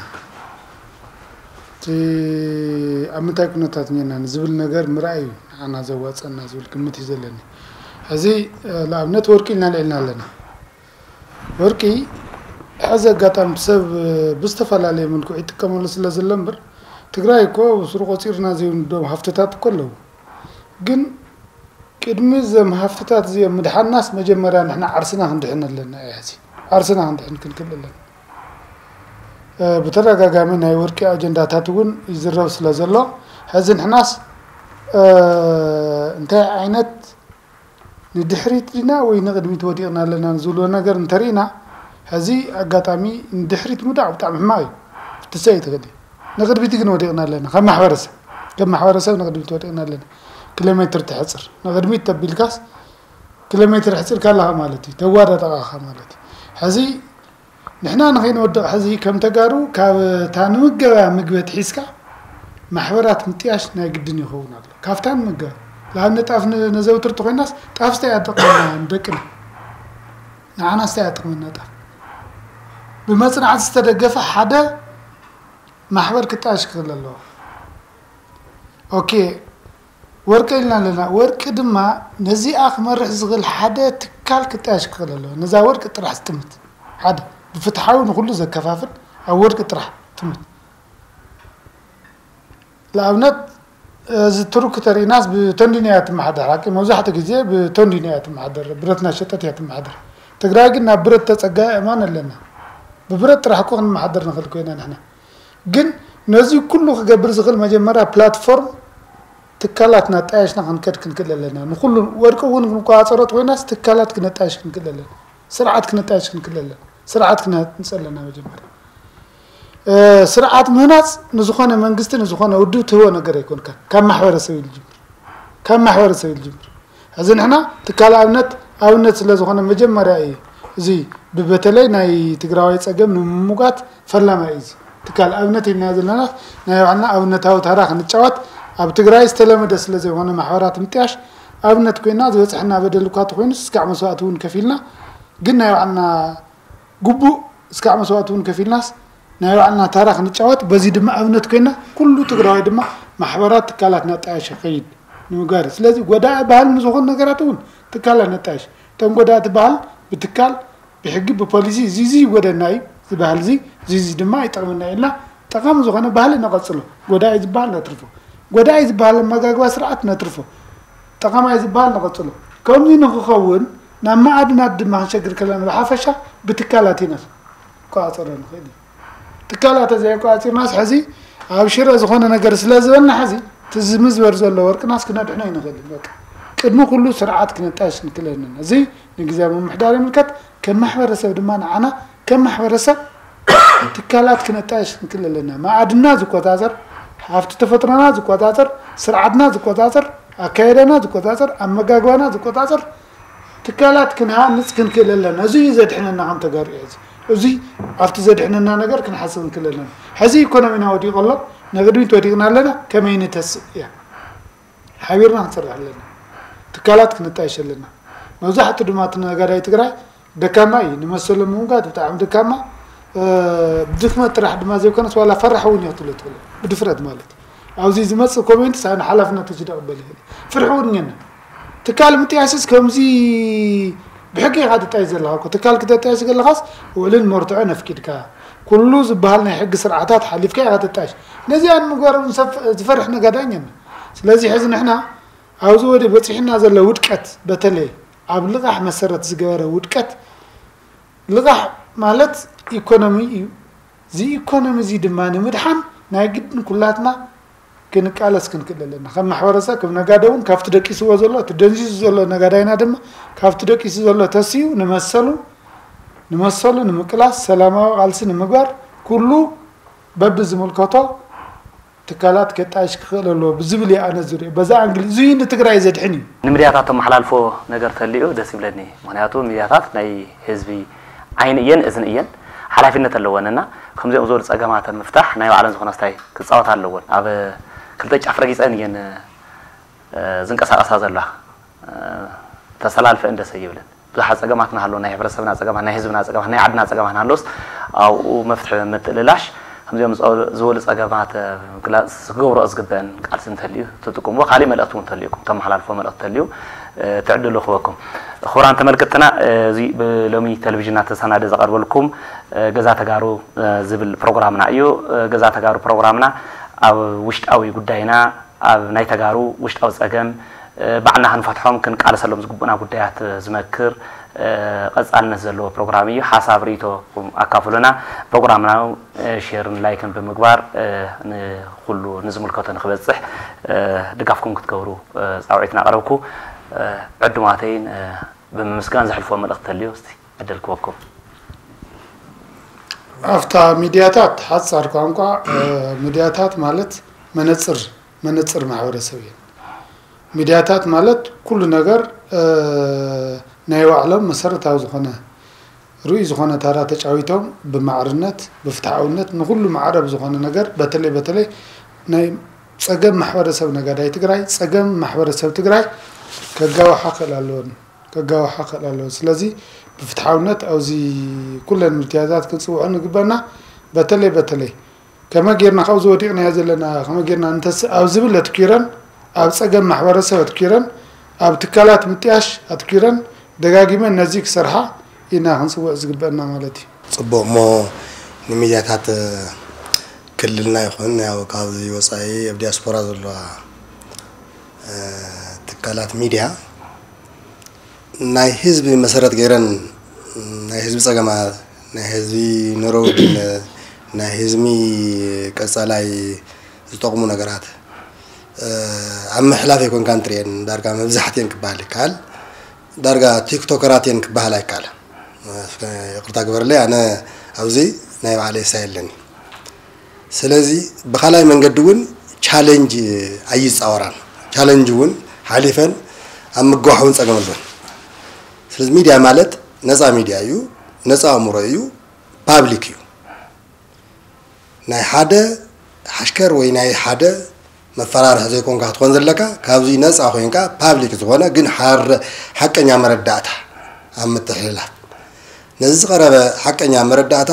እቲ ኣብ ምንታይ ኩነታት እኛና ንዝብል ነገር ምርኣይ እዩ ንዓና ዘዋፀና ዝብል ግምት እዩ ዘለኒ። ሕዚ፣ እ፣ ንኣብነት ወርቂ ኢልና ልዕልና ኣለና። ወርቂ ሕዚ ኣጋጣሚ ሰብ ብዝተፈላለየ መልክዑ ይጥቀመሉ ስለ ዘሎ እምበር፣ ትግራይ እኮ ብስሩ ቆፂርና ዘይንዶም ሃፍትታት እኮ ኣለዉ። ግን ቅድሚ እዞም ሃፍትታት እዚኦም ምድሓናስ መጀመርያ ንሕና ዓርስና ክንድሕን ኣለና እያ። ሕዚ ዓርስና ክንድሕን ክንክእል ኣለና። ብተደጋጋሚ ናይ ወርቂ ኣጀንዳታት እውን ይዝረብ ስለ ዘሎ፣ ሕዚ ንሕናስ እንታይ ዓይነት ንድሕሪት ዲና ወይ ንቕድሚት ወዲቕና ኣለና ዝብሎ ነገር እንተርኢና፣ ሕዚ ኣጋጣሚ ንድሕሪት ምውዳቕ ብጣዕሚ ሕማቕ እዩ። ክትሰይ ትኽእል እዩ። ንቕድሚት ግን ወዲቕና ኣለና። ከም ማሕበረሰብ ከም ማሕበረሰብ ንቕድሚት ወዲቕና ኣለና። ኪሎ ሜትር ትሕፅር ንቕድሚት ተቢልካስ ኪሎ ሜትር ሕፅርካ ኣለኻ ማለት እዩ። ተዋዳደቓኻ ማለት እዩ። ሕዚ ንሕና ንኸይንወድቕ ሕዚ ከም ተጋሩ ካብ እታ ንምገባ ምግቢ ኣትሒዝካ ማሕበራት ምጥያሽ ናይ ግድን ይኸውን ኣሎ። ካብታ ንምገባ ንኣብነት ጣፍ ን- ነዘውትር ተኾይናስ ጣፍ ስታይ ኣጠቕመና ንደቅና ንዓና ስታይ ኣጠቕመና ጣፍ ብመፅናዕቲ ዝተደገፈ ሓደ ማሕበር ክጣየሽ ክኽእል ኣለዎ። ኦኬ ወርቂ ኢልና ኣለና። ወርቂ ድማ ነዚኣ ክመርሕ ዝኽእል ሓደ ትካል ክጣየሽ ክኽእል ኣለዎ። ነዛ ወርቂ ጥራሕ ዝጥምት ሓደ ብፍትሓዊ ንኹሉ ዘከፋፍል ኣብ ወርቂ ጥራሕ ትምት። ንኣብነት እዚ ትሩክ ተሪእናስ ብቶንዲን እያ ትመሓደር። ሓቂ መብዛሕትኡ ግዜ ብቶንዲን እያ ትመሓደር። ብረት እናሸጠት እያ ትመሓደር። ትግራይ ግን ናብ ብረት ተፀጋኢ እማን ኣለና። ብብረት ጥራሕ እኮ ክንመሓደር ንኽእል ኮይና ንሕና። ግን ነዚ ኩሉ ክገብር ዝኽእል መጀመርያ ፕላትፎርም ትካላት እናጣየሽና ክንከድ ክንክእል ኣለና። ንኩሉ ወርቂ እውን ክንቆፃፀሮ ተኮይናስ ትካላት ክነጣየሽ ክንክእል ኣለና። ስርዓት ክነጣየሽ ክንክእል ኣለና። ስርዓት ክነህንፅ ኣለና። መጀመርያ ስርዓት ምህናፅ ንዝኾነ መንግስቲ ንዝኾነ ውድብ ትህቦ ነገር ኣይኮንካን። ካብ ማሕበረሰብ እዩ ዝጅምር። ካብ ማሕበረሰብ እዩ ዝጅምር። ሕዚ ንሕና ትካል ኣብነት ኣብነት ስለ ዝኾነ መጀመርያ እዩ እዚ ብበተለይ ናይ ትግራዋይ ፀገም ንምምጓት ፈላማይ እዩ። እዚ ትካል ኣብነት ኢልና ዘለና ናይ ባዕልና ኣብነታዊ ታራ ክንጫወት ኣብ ትግራይ ዝተለመደ ስለ ዘይኮነ ማሕበራት ምጥያሽ ኣብነት ኮይና ዝበፅሐና በደል እኳ ተኮይኑ እስካዕ መስዋእቲ እውን ከፊልና ግን ናይ ባዕልና ግቡእ እስካዕ መስዋእቲ እውን ከፊልናስ ናይ ባዕልና ታራ ክንጫወት በዚ ድማ ኣብነት ኮይና ኩሉ ትግራዋይ ድማ ማሕበራት ትካላት ናጣየሽ ይኸይድ ንምጋር። ስለዚ ጎዳኢ ባህል ንዝኾኑ ነገራት እውን ትካላት ነጣየሽ እቶም ጎዳእቲ ባህል ብትካል ብሕጊ ብፖሊሲ እዚ እዚ ይጎደና እዩ ዝበሃል እዚ እዚ እዚ ድማ ይጠቕመና ኢልና ጠቓሚ ዝኾነ ባህሊ ነቐፅሎ። ጎዳኢ ዝበሃል ነትርፎ። ጎዳኢ ዝበሃል ኣመጋግባ ስርዓት ነትርፎ። ጠቓማይ ዝበሃል ነቐፅሎ። ከምዚ ንክኸውን ናብ መኣድናት ድማ ክንሸግር ከለና ብሓፈሻ ብትካላት ኢና ቆፃፀሮ ንኽእል እዩ። ትካላት ተዘይቆፃፂርናስ ሕዚ ኣብ ሽረ ዝኾነ ነገር ስለ ዝበልና ሕዚ እቲ ዝምዝበር ዘሎ ወርቅናስ ክነድሕኖ ይንኽእል እዩ። በቃ ቅድሚ ኩሉ ስርዓት ክነጣየሽ ክንክእል ኣለና። እዚ ንግዝያዊ ምምሕዳር ይምልከት። ከም ማሕበረሰብ ድማ ንዓና ከም ማሕበረሰብ ትካላት ክነጣየሽ ክንክእል ኣለና። መኣድና ዝቆፃፀር፣ ሃፍቲ ተፈጥሮና ዝቆፃፀር፣ ስርዓትና ዝቆፃፀር፣ ኣካየዳና ዝቆፃፀር፣ ኣመጋግባና ዝቆፃፀር ትካላት ክንሃንፅ ክንክእል ኣለና። እዚ እዩ ዘድሕነና ከም ተጋሩ እዩ። እዚ ኣብቲ ዘድሕነና ነገር ክንሓስብ ክንክእል ኣለና። ሕዚ ኢኮኖሚና ወዲቑ ኣሎ፣ ንቕድሚት ወዲቕና ኣለና። ከመይ ንተስእ እያ ሓቢርና ክንሰርሕ ኣለና። ትካላት ክንጣየሽ ኣለና። መብዛሕትኡ ድማ እቲ ነጋዳይ ትግራይ ደካማ እዩ። ንመሰሎም ምውጋድ ብጣዕሚ ደካማ፣ ብድኽመት ጥራሕ ድማ ዘይኮነስ ዋላ ፈራሕ እውን እዩ ክትብሎ ትኽእል። ብድፍረት ማለት ኣብዚ ዝመፅእ ኮሜንትስ ኣነ ሓላፍነት ወሲደ ክቕበል ይኽእል። ፍርሒ እውን እኒአና። ትካል ምጥያስስ ከምዚ ብሕጊ ኢኻ ትጣየስ ዘለኻ እኮ። ትካል ክተጣየስ ከለኻስ ውዕልን መርትዖን ኣፍቂድካ ኩሉ ዝበሃል ናይ ሕጊ ስርዓታት ሓሊፍካ ኢኻ ትጣየሽ። ነዚኣን ምግባር እውን ዝፈርሕ ነጋዳይ እኒአና። ስለዚ ሕዚ ንሕና ኣብዚ ወዲ በፂሕና ዘሎ ውድቀት በተለይ ኣብ ልቓሕ መሰረት ዝገበረ ውድቀት ልቓሕ ማለት ኢኮኖሚ እዩ። እዚ ኢኮኖሚ እዚ ድማ ንምድሓን ናይ ግድን ኩላትና ክንቃለስ ክንክእል ኣለና። ከም ማሕበረሰብ ከም ነጋደ እውን ካብቲ ደቂስዎ ዘሎ እቲ ደንዚዙ ዘሎ ነጋዳይና ድማ ካብቲ ደቂሱ ዘሎ ተሲኡ ንመሰሉ ንመሰሉ ንምቅላስ ሰላማዊ ቃልሲ ንምግባር ኩሉ በቢ ዝምልከቶ ትካላት ከጣይሽ ክኽእል ኣለዎ ብዝብል እየ ኣነ ዝሪኦ። በዛ ኣንግል እዚ እዩ ንትግራይ ዘድሕን እዩ። ንሚድያታት ተመሓላልፎ ነገር ተልዩ ደስ ይብለኒ። ምክንያቱ ሚድያታት ናይ ህዝቢ ዓይኒ እየን እዝኒ እየን፣ ሓላፊነት ኣለወን እና ከምዚኦም ዝበሉ ፀገማት ምፍታሕ ናይ ባዕለን ዝኾነ ስታይ ክፃወታ ኣለወን። ኣብ ክልተ ጫፍ ረጊፀን እየን ዝንቀሳቀሳ ዘለዋ። ተሰላልፈ እንደሰ ይብለን ብዙሓት ፀገማት ናሃለዉ ናይ ሕብረተሰብና ፀገማት ናይ ህዝብና ፀገማት ናይ ዓድና ፀገማት ናሃለውስ ኣብኡ መፍትሒ ምትእልላሽ ከምዚኦም ዝበሉ ፀገማት ምግላፅ ክገብሮ ዝግበአን ቃልሲ እንተልዩ ትጥቅምዎ ካሊእ መልእክቲ እውን ተልዩኩም ተመሓላልፎ መልእክቲ ተልዩ ትዕድሉ ክበኩም። ክቡራን ተመልከትና፣ እዚ ብሎሚ ቴሌቪዥና ተሰናደ ዝቐርበልኩም ገዛ ተጋሩ ዝብል ፕሮግራምና እዩ። ገዛ ተጋሩ ፕሮግራምና ኣብ ውሽጣዊ ጉዳይና፣ ኣብ ናይ ተጋሩ ውሽጣዊ ጸገም፣ ባዕልና ክንፈትሖም ክንቃለሰሎም ዝግቡና ጉዳያት ዝመክር፣ ቀጻልነት ዘለዎ ፕሮግራም እዩ። ሓሳብ ርእይቶኹም ኣካፍሉና። ፕሮግራምና ሼርን ላይክን ብምግባር ንኹሉ ንዝምልከቶ ንክበጽሕ ድጋፍኩም ክትገብሩ ጻውዒትና ኣቕረብኩ። ዕዱማተይን ብምምስጋን ዘሕልፎ መልእኽቲ ተልዮ እስቲ ዕድል ክወኩም። ኣብታ ሚድያታት ሓጻር ቋንቋ፣ ሚድያታት ማለት መነጽር መነጽር ማሕበረሰብ እየን። ሚድያታት ማለት ኩሉ ነገር ናይ ባዕሎም መሰረታዊ ዝኾነ ርኡይ ዝኾነ ታራ ተጫዊቶም ብማዕርነት ብፍትሓውነት ንኹሉ ማዕረብ ዝኾነ ነገር በተለይ በተለይ ናይ ጸገም ማሕበረሰብ ነጋዳይ ትግራይ ጸገም ማሕበረሰብ ትግራይ ከጋውሓ ክእል ኣለወን ከጋውሓ ክእል ኣለወን። ስለዚ ብፍትሓውነት ኣብዚ ኩለን ሚድያታት ክንፅውዖ ንግበና። በተለይ በተለይ ከመ ጌርና ካብዚ ወዲቕናዮ ዘለና ከመ ጌርና እንተስ ኣብ ዝብል ኣትኪረን ኣብ ፀገም ማሕበረሰብ ኣትኪረን ኣብ ትካላት ምጥያሽ ኣትኪረን ደጋጊመን ነዚ ክሰርሓ ኢና ክንፅውዕ ዝግበአና ማለት እዩ። ፅቡቕ እሞ ንሚድያታት ክልልና ይኹን ያው ካብዚ ወፃኢ ኣብ ዲያስፖራ ዘለዋ ትካላት ሚድያ ናይ ህዝቢ መሰረት ገይረን ናይ ህዝቢ ፀገማት፣ ናይ ህዝቢ ኑሮ ውድነት፣ ናይ ህዝቢ ቀፃላይ ዝጠቕሙ ነገራት ኣብ ምሕላፍ ኣይኮንካን ትርእየን። ዳርጋ መብዛሕትኤን ክበሃል ይከኣል። ዳርጋ ቲክቶከራት እየን ክበሃል ኣይከኣልን። ይቕርታ ግበረለይ፣ ኣነ ኣብዚ ናይ ባዕለይ ስታይል ኣለኒ። ስለዚ ብኻልኣይ መንገዲ እውን ቻለንጅ ኣይፃወራን። ቻለንጅ እውን ሓሊፈን ኣብ ምግዋሕ እውን ፀገም ኣለወን። ስለዚ ሚድያ ማለት ነፃ ሚድያ እዩ፣ ነፃ ኣእምሮ እዩ፣ ፓብሊክ እዩ። ናይ ሓደ ሓሽከር ወይ ናይ ሓደ መፈራርሒ ዘይኮንካ ክትኾን ዘለካ፣ ካብዚ ነፃ ኮይንካ ፓብሊክ ዝኾነ ግን ሓረ ሓቀኛ መረዳእታ ኣብ ምትሕልላፍ ነዚ ዝቐረበ ሓቀኛ መረዳእታ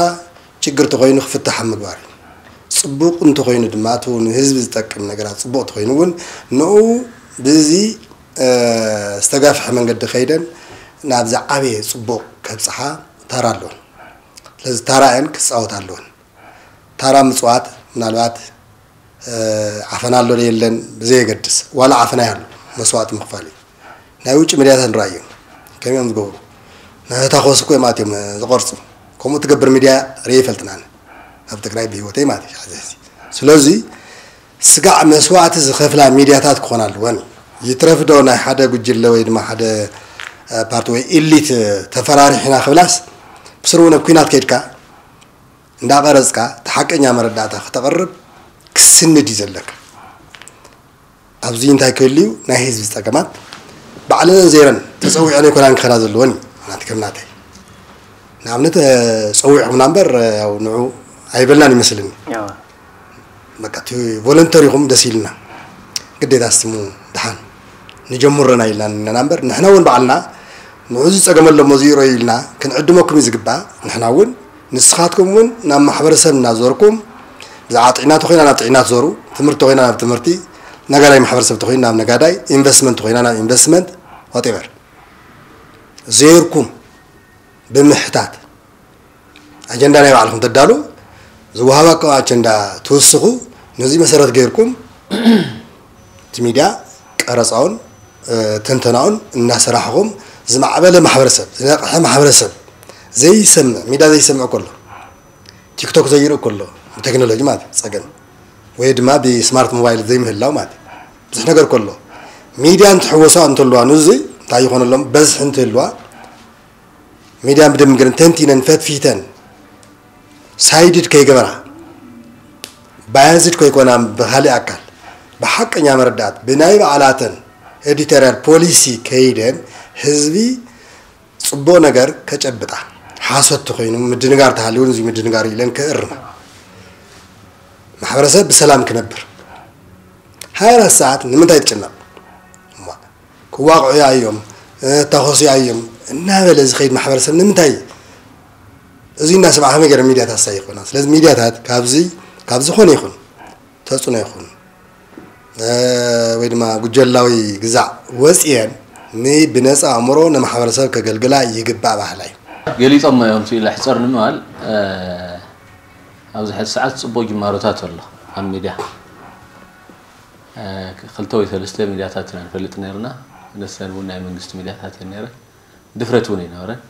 ችግር ተኾይኑ ክፍታሕ ኣብ ምግባር እዩ። ፅቡቕ እንተኾይኑ ድማ እቲ ንህዝቢ ዝጠቅም ነገራት ፅቡቕ ተኾይኑ እውን ንኡ ብዚ ዝተጋፍሐ መንገዲ ከይደን ናብ ዝዓበየ ፅቡቕ ከብፅሓ ታራ ኣለወን። ስለዚ ታራ እየን ክፃወታ ኣለወን። ታራ ምፅዋት ምናልባት ዓፈና ኣሎ ዶ የለን ብዘየገድስ ዋላ ዓፈና ይሃሉ መስዋእቲ ምኽፋል እዩ። ናይ ውጭ ሚድያታት ንረኣዮም ከመይ እዮም ዝገብሩ። ናይ ህታኾስ እኮ እዮም ኣትዮም ዝቐርፁ። ከምኡ ትገብር ሚድያ ርእየ ይፈልጥን ኣነ ኣብ ትግራይ ብህይወተይ ማለት እዩ። ስለዚ ስጋዕ መስዋእቲ ዝኸፍላ ሚድያታት ክኾና ኣለወን። ይትረፍ ዶ ናይ ሓደ ጉጅለ ወይ ድማ ሓደ ፓርቲ ወይ ኢሊት ተፈራሪሕና ክብላስ ብስሩ እውን ኣብ ኲናት ከይድካ እንዳቐረፅካ እቲ ሓቀኛ መረዳእታ ክተቕርብ ክስንድ እዩ ዘለካ። ኣብዚ እንታይ ክህሉ እዩ ናይ ህዝቢ ፀገማት ባዕለንን ዘይረን ተፀዊዐን ኣይኮናን ክኸዳ ዘለወን እዩ ናቲ ከም ናተይ ንኣብነት ፀዊዕኹምና እምበር ያው ንዑ ኣይበልናን ይመስልኒ በቃ እቲ ቮለንተር ኢኹም ደስ ኢልና ግዴታ ስሙ ድሓን ንጀምሮ ኢና ኢልና ኢና እምበር ንሕና እውን ባዕልና ንዑ እዚ ፀገም ኣሎ እሞ ዝይረዩ ኢልና ክንዕድመኩም እዩ ዝግባእ ንሕና እውን ንስኻትኩም እውን ናብ ማሕበረሰብ እናዞርኩም ብዛዕባ ጥዕና ተኾይና ናብ ጥዕና ትዞሩ ትምህርቲ ተኾይና ናብ ትምህርቲ ነጋዳይ ማሕበረሰብ ተኾይኑ ናብ ነጋዳይ ኢንቨስትመንት ተኾይና ናብ ኢንቨስትመንት whatever ዜርኩም ብምሕታት ኣጀንዳ ናይ ባዕልኹም ተዳሉ ዝወሃበኩም ኣጀንዳ ትውስኹ ነዚ መሰረት ገይርኩም እቲ ሚድያ ቀረፃውን ትንተናውን እናሰራሕኹም ዝማዕበለ ማሕበረሰብ ዝነቕሐ ማሕበረሰብ ዘይሰምዕ ሚድያ ዘይሰምዕ ከሎ ቲክቶክ ዘይርኢ ከሎ ብቴክኖሎጂ ማለት ፀገም ወይ ድማ ብስማርት ሞባይል ዘይምህላው ማለት ብዙሕ ነገር ከሎ ሚድያ እንትሕወሳ እንተልዋ ንዙ እንታይ ይኾነሎም በዝሒ እንትህልዋ ሚድያ ብደንቢ ገይረን ተንቲነን ፈትፊተን ሳይድድ ከይገበራ ባያዝድ ከይኮና ብካሊእ ኣካል ብሓቀኛ መረዳእት ብናይ ባዕላተን ኤዲቶሪያል ፖሊሲ ከይደን ህዝቢ ፅቡቕ ነገር ከጨብጣ ሓሶት ተኮይኑ ምድንጋር ተሃልዩን እዚ ምድንጋር ኢለን ክእርማ ማሕበረሰብ ብሰላም ክነብር ሃያ ኣራት ሰዓት ንምንታይ ትጭነቕ ክዋቕዑ እዮም ተኾሱ እዮም እናበለ ዝኸይድ ማሕበረሰብ ንምንታይ እዚ እናሰምዓ ከመይ ገይረ ሚድያታት ሳይ ይኾና ስለዚ ሚድያታት ካብዚ ካብ ዝኾነ ይኹን ተፅዕኖ ይኹን ወይ ድማ ጉጀላዊ ግዛዕ ወፂአን ብነፃ ኣእምሮ ንማሕበረሰብ ከገልግላ ይግባእ በሃላይ። ገሊፆሞ እዮም ኢለ ሕፀር ንምባል ኣብዚ ሕዚ ሰዓት ፅቡቅ ጅማሮታት ኣሎ ኣብ ሚድያ። ክልተ ወይ ሰለስተ ሚድያታት ኢና ንፈልጥ ነርና። ነሰን እውን ናይ መንግስቲ ሚድያታት እየን ነረ። ድፍረት እውን ኣይነበረን።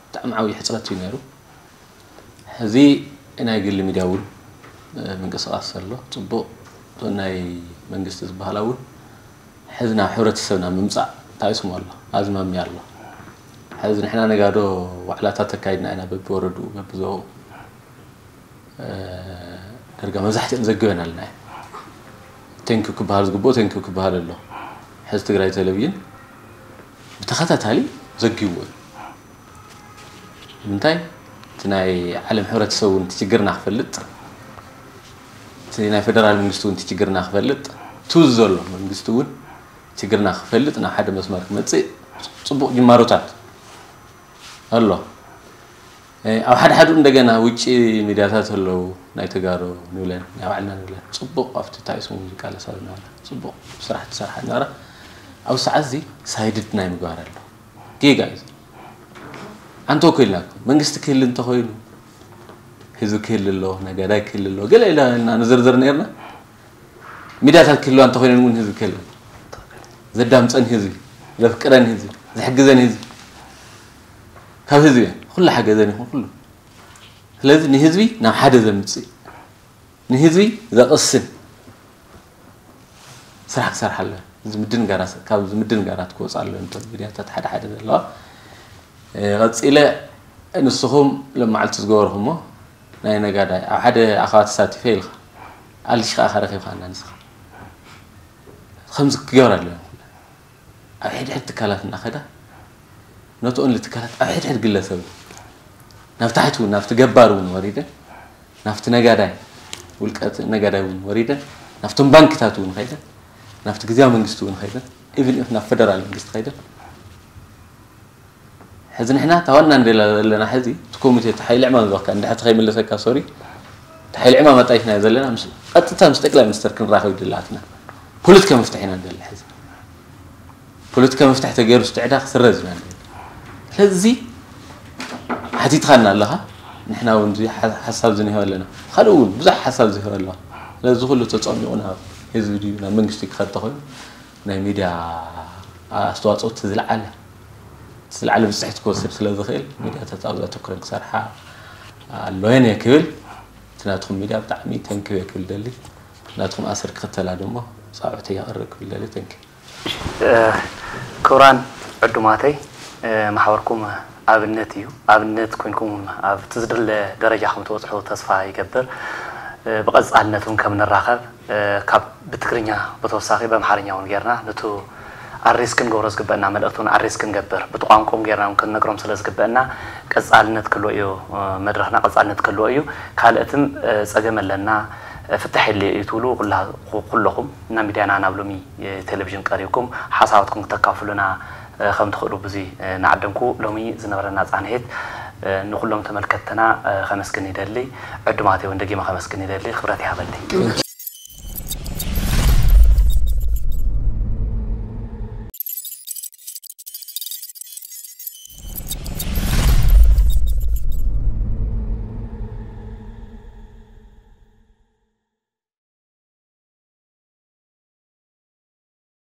ብጣዕሚ ዓብዪ ሕፅረት እዩ ነሩ። ሕዚ ናይ ግሊ ሚድያ እውን ምንቅስቃስ ኣሎ። ፅቡቅ ናይ መንግስቲ ዝበሃላ እውን ሕዚ ናብ ሕብረተሰብና ምምፃእ እንታይ ስሙ ኣሎ ኣዝማሚያ ኣሎ። ሕዚ ንሕና ነጋዶ ዋዕላታት ተካይድና ኢና በብወረድኡ በብዞ ደርጋ መብዛሕትኦም ዘግበን ኣለና። ተንኪው ክበሃል ዝግብኦ ተንኪው ክበሃል ኣሎ። ሕዚ ትግራይ ቴሌቪዥን ብተኸታታሊ ዘጊብዎ እዩ። ንምንታይ እቲ ናይ ዓለም ሕብረተሰብ እውን እቲ ችግርና ክፈልጥ እቲ ናይ ፌደራል መንግስቲ እውን እቲ ችግርና ክፈልጥ እቲ ዘሎ መንግስቲ እውን ችግርና ክፈልጥ ናብ ሓደ መስመር ክመፅእ ፅቡቅ ጅማሮታት ኣሎ። ኣብ ሓደ ሓደ እንደገና ውጭ ሚድያታት ኣለዉ ናይ ተጋሩ ንብለን ናይ ባዕልና ንብለን ፅቡቅ ኣብቲ ታይሱ ሙዚቃ ለሳብ ነበረ ፅቡቅ ስራሕ ትሰርሓ ነበረ። ኣብ ሰዓት እዚ ሳይድድ ናይ ምግባር ኣሎ ጌጋ እዩ። ኣንተ እኮ ኢልና መንግስቲ ክህል እንተኮይኑ ህዝቢ ክህል ኣሎ ነጋዳይ ክህል ኣሎ ገለ ኢልና ንዝርዝር ነርና። ሚድያታት ክህልዋ እንተኮይነን እውን ህዝቢ ክህል ዘዳምፀን ህዝቢ ዘፍቅረን ህዝቢ ዝሕግዘን ህዝቢ ካብ ህዝቢ ኩሉ ሓገዘን ይኹን ኩሉ ስለዚ ንህዝቢ ናብ ሓደ ዘምፅእ ንህዝቢ ዘቕስን ስራሕ ክሰርሓ ኣለዎ። እዚ ምድንጋራት ካብ እዚ ምድንጋራት ክወፅእ ኣለዎ። እቶም ሚድያታት ሓደ ሓደ ዘለዋ ቀፂለ ንስኹም ለመዓልቲ ዝገበርኩሞ ናይ ነጋዳይ ኣብ ሓደ ኣኸባ ተሳቲፈ ኢልካ ኣልሽ ከዓ ከረኺብካ እና ንስኻ ከምዚ ክገብር ኣለዎ። ኣብ ሕድሕድ ትካላት እናኸዳ not only ትካላት ኣብ ሕድሕድ ግለሰብ ናብ ታሕቲ እውን ናብቲ ገባር እውን ወሪደን ናብቲ ነጋዳይ ውልቀ ነጋዳይ እውን ወሪደን ናብቶም ባንክታት እውን ከይደን ናብቲ ግዝያዊ መንግስቲ እውን ከይደን even if ናብ ፈደራል መንግስቲ ከይደን ሕዚ ንሕና ታዋና እንደላ ዘለና ሕዚ እቲ ኮሚቴ ተሓይሊ ዕማም ዝበካ እንድሕር ተኸይምለሰካ ሶሪ ተሓይሊ ዕማም ኣጣይሽና ዘለና ምስ ቀጥታ ምስ ጠቅላይ ሚኒስተር ክንራኸብ ድላትና ፖለቲካ መፍትሒ ኢና ንደሊ ሕዚ ፖለቲካ መፍትሒ ተገይሩ ዝተዕዳ ክስረዝ ኢና ንደሊ ስለዚ ሓቲትኻና ኣለኻ ንሕና እውን ሓሳብ ዝንህዮ ኣለና ካልእ እውን ብዙሕ ሓሳብ ዝህዮ ኣለዋ ስለዚ ኩሉ ተፀሚቑ ናብ ህዝቢ ድዩ ናብ መንግስቲ ክኸድ ተኮይኑ ናይ ሚድያ ኣስተዋፅኦ እቲ ዝለዓለ እቲ ዝለዓለ ብፅሕቲ ክወስድ ስለ ዝኽእል ሚድያታት ኣብዚ ኣተኩረን ክሰርሓ ኣለወን እየ ክብል እቲ ናትኹም ሚድያ ብጣዕሚ ተንክብ እየ ክብል ደሊ ናትኹም ኣሰር ክኽተላ ድማ ፃውዕተ የቕርብ ክብል ደሊ ተንክብ ክቡራን ዕዱማተይ ማሕበርኩም ኣብነት እዩ ኣብነት ኮንኩም ኣብቲ ዝድለ ደረጃ ከም ትበፅሑ ተስፋ ይገብር ብቐፃልነት እውን ከም ንራኸብ ካብ ብትግርኛ ብተወሳኺ ብኣምሓርኛ እውን ጌርና ነቱ ኣድሬስ ክንገብሮ ዝግበአና መልእኽቲ እውን ኣድሬስ ክንገብር ብቲ ቋንቋኦም ጌርና እውን ክንነግሮም ስለ ዝግበአና ቀፃልነት ክህልዎ እዩ መድረኽና ቀፃልነት ክህልዎ እዩ ካልእትም ፀገም ኣለና ፍታሕ የድልዮ እዩ ትብሉ ኩለኹም እና ሚድያና ናብ ሎሚ ቴሌቪዥን ቀሪብኩም ሓሳባትኩም ክተካፍሉና ከም ትኽእሉ ብዙ ንዓደምኩ ሎሚ ዝነበረና ፃንሒት ንኩሎም ተመልከትና ከመስግን ይደሊ ዕዱማት እውን ደጊመ ከመስግን ይደሊ ክብረት ይሃበልኒ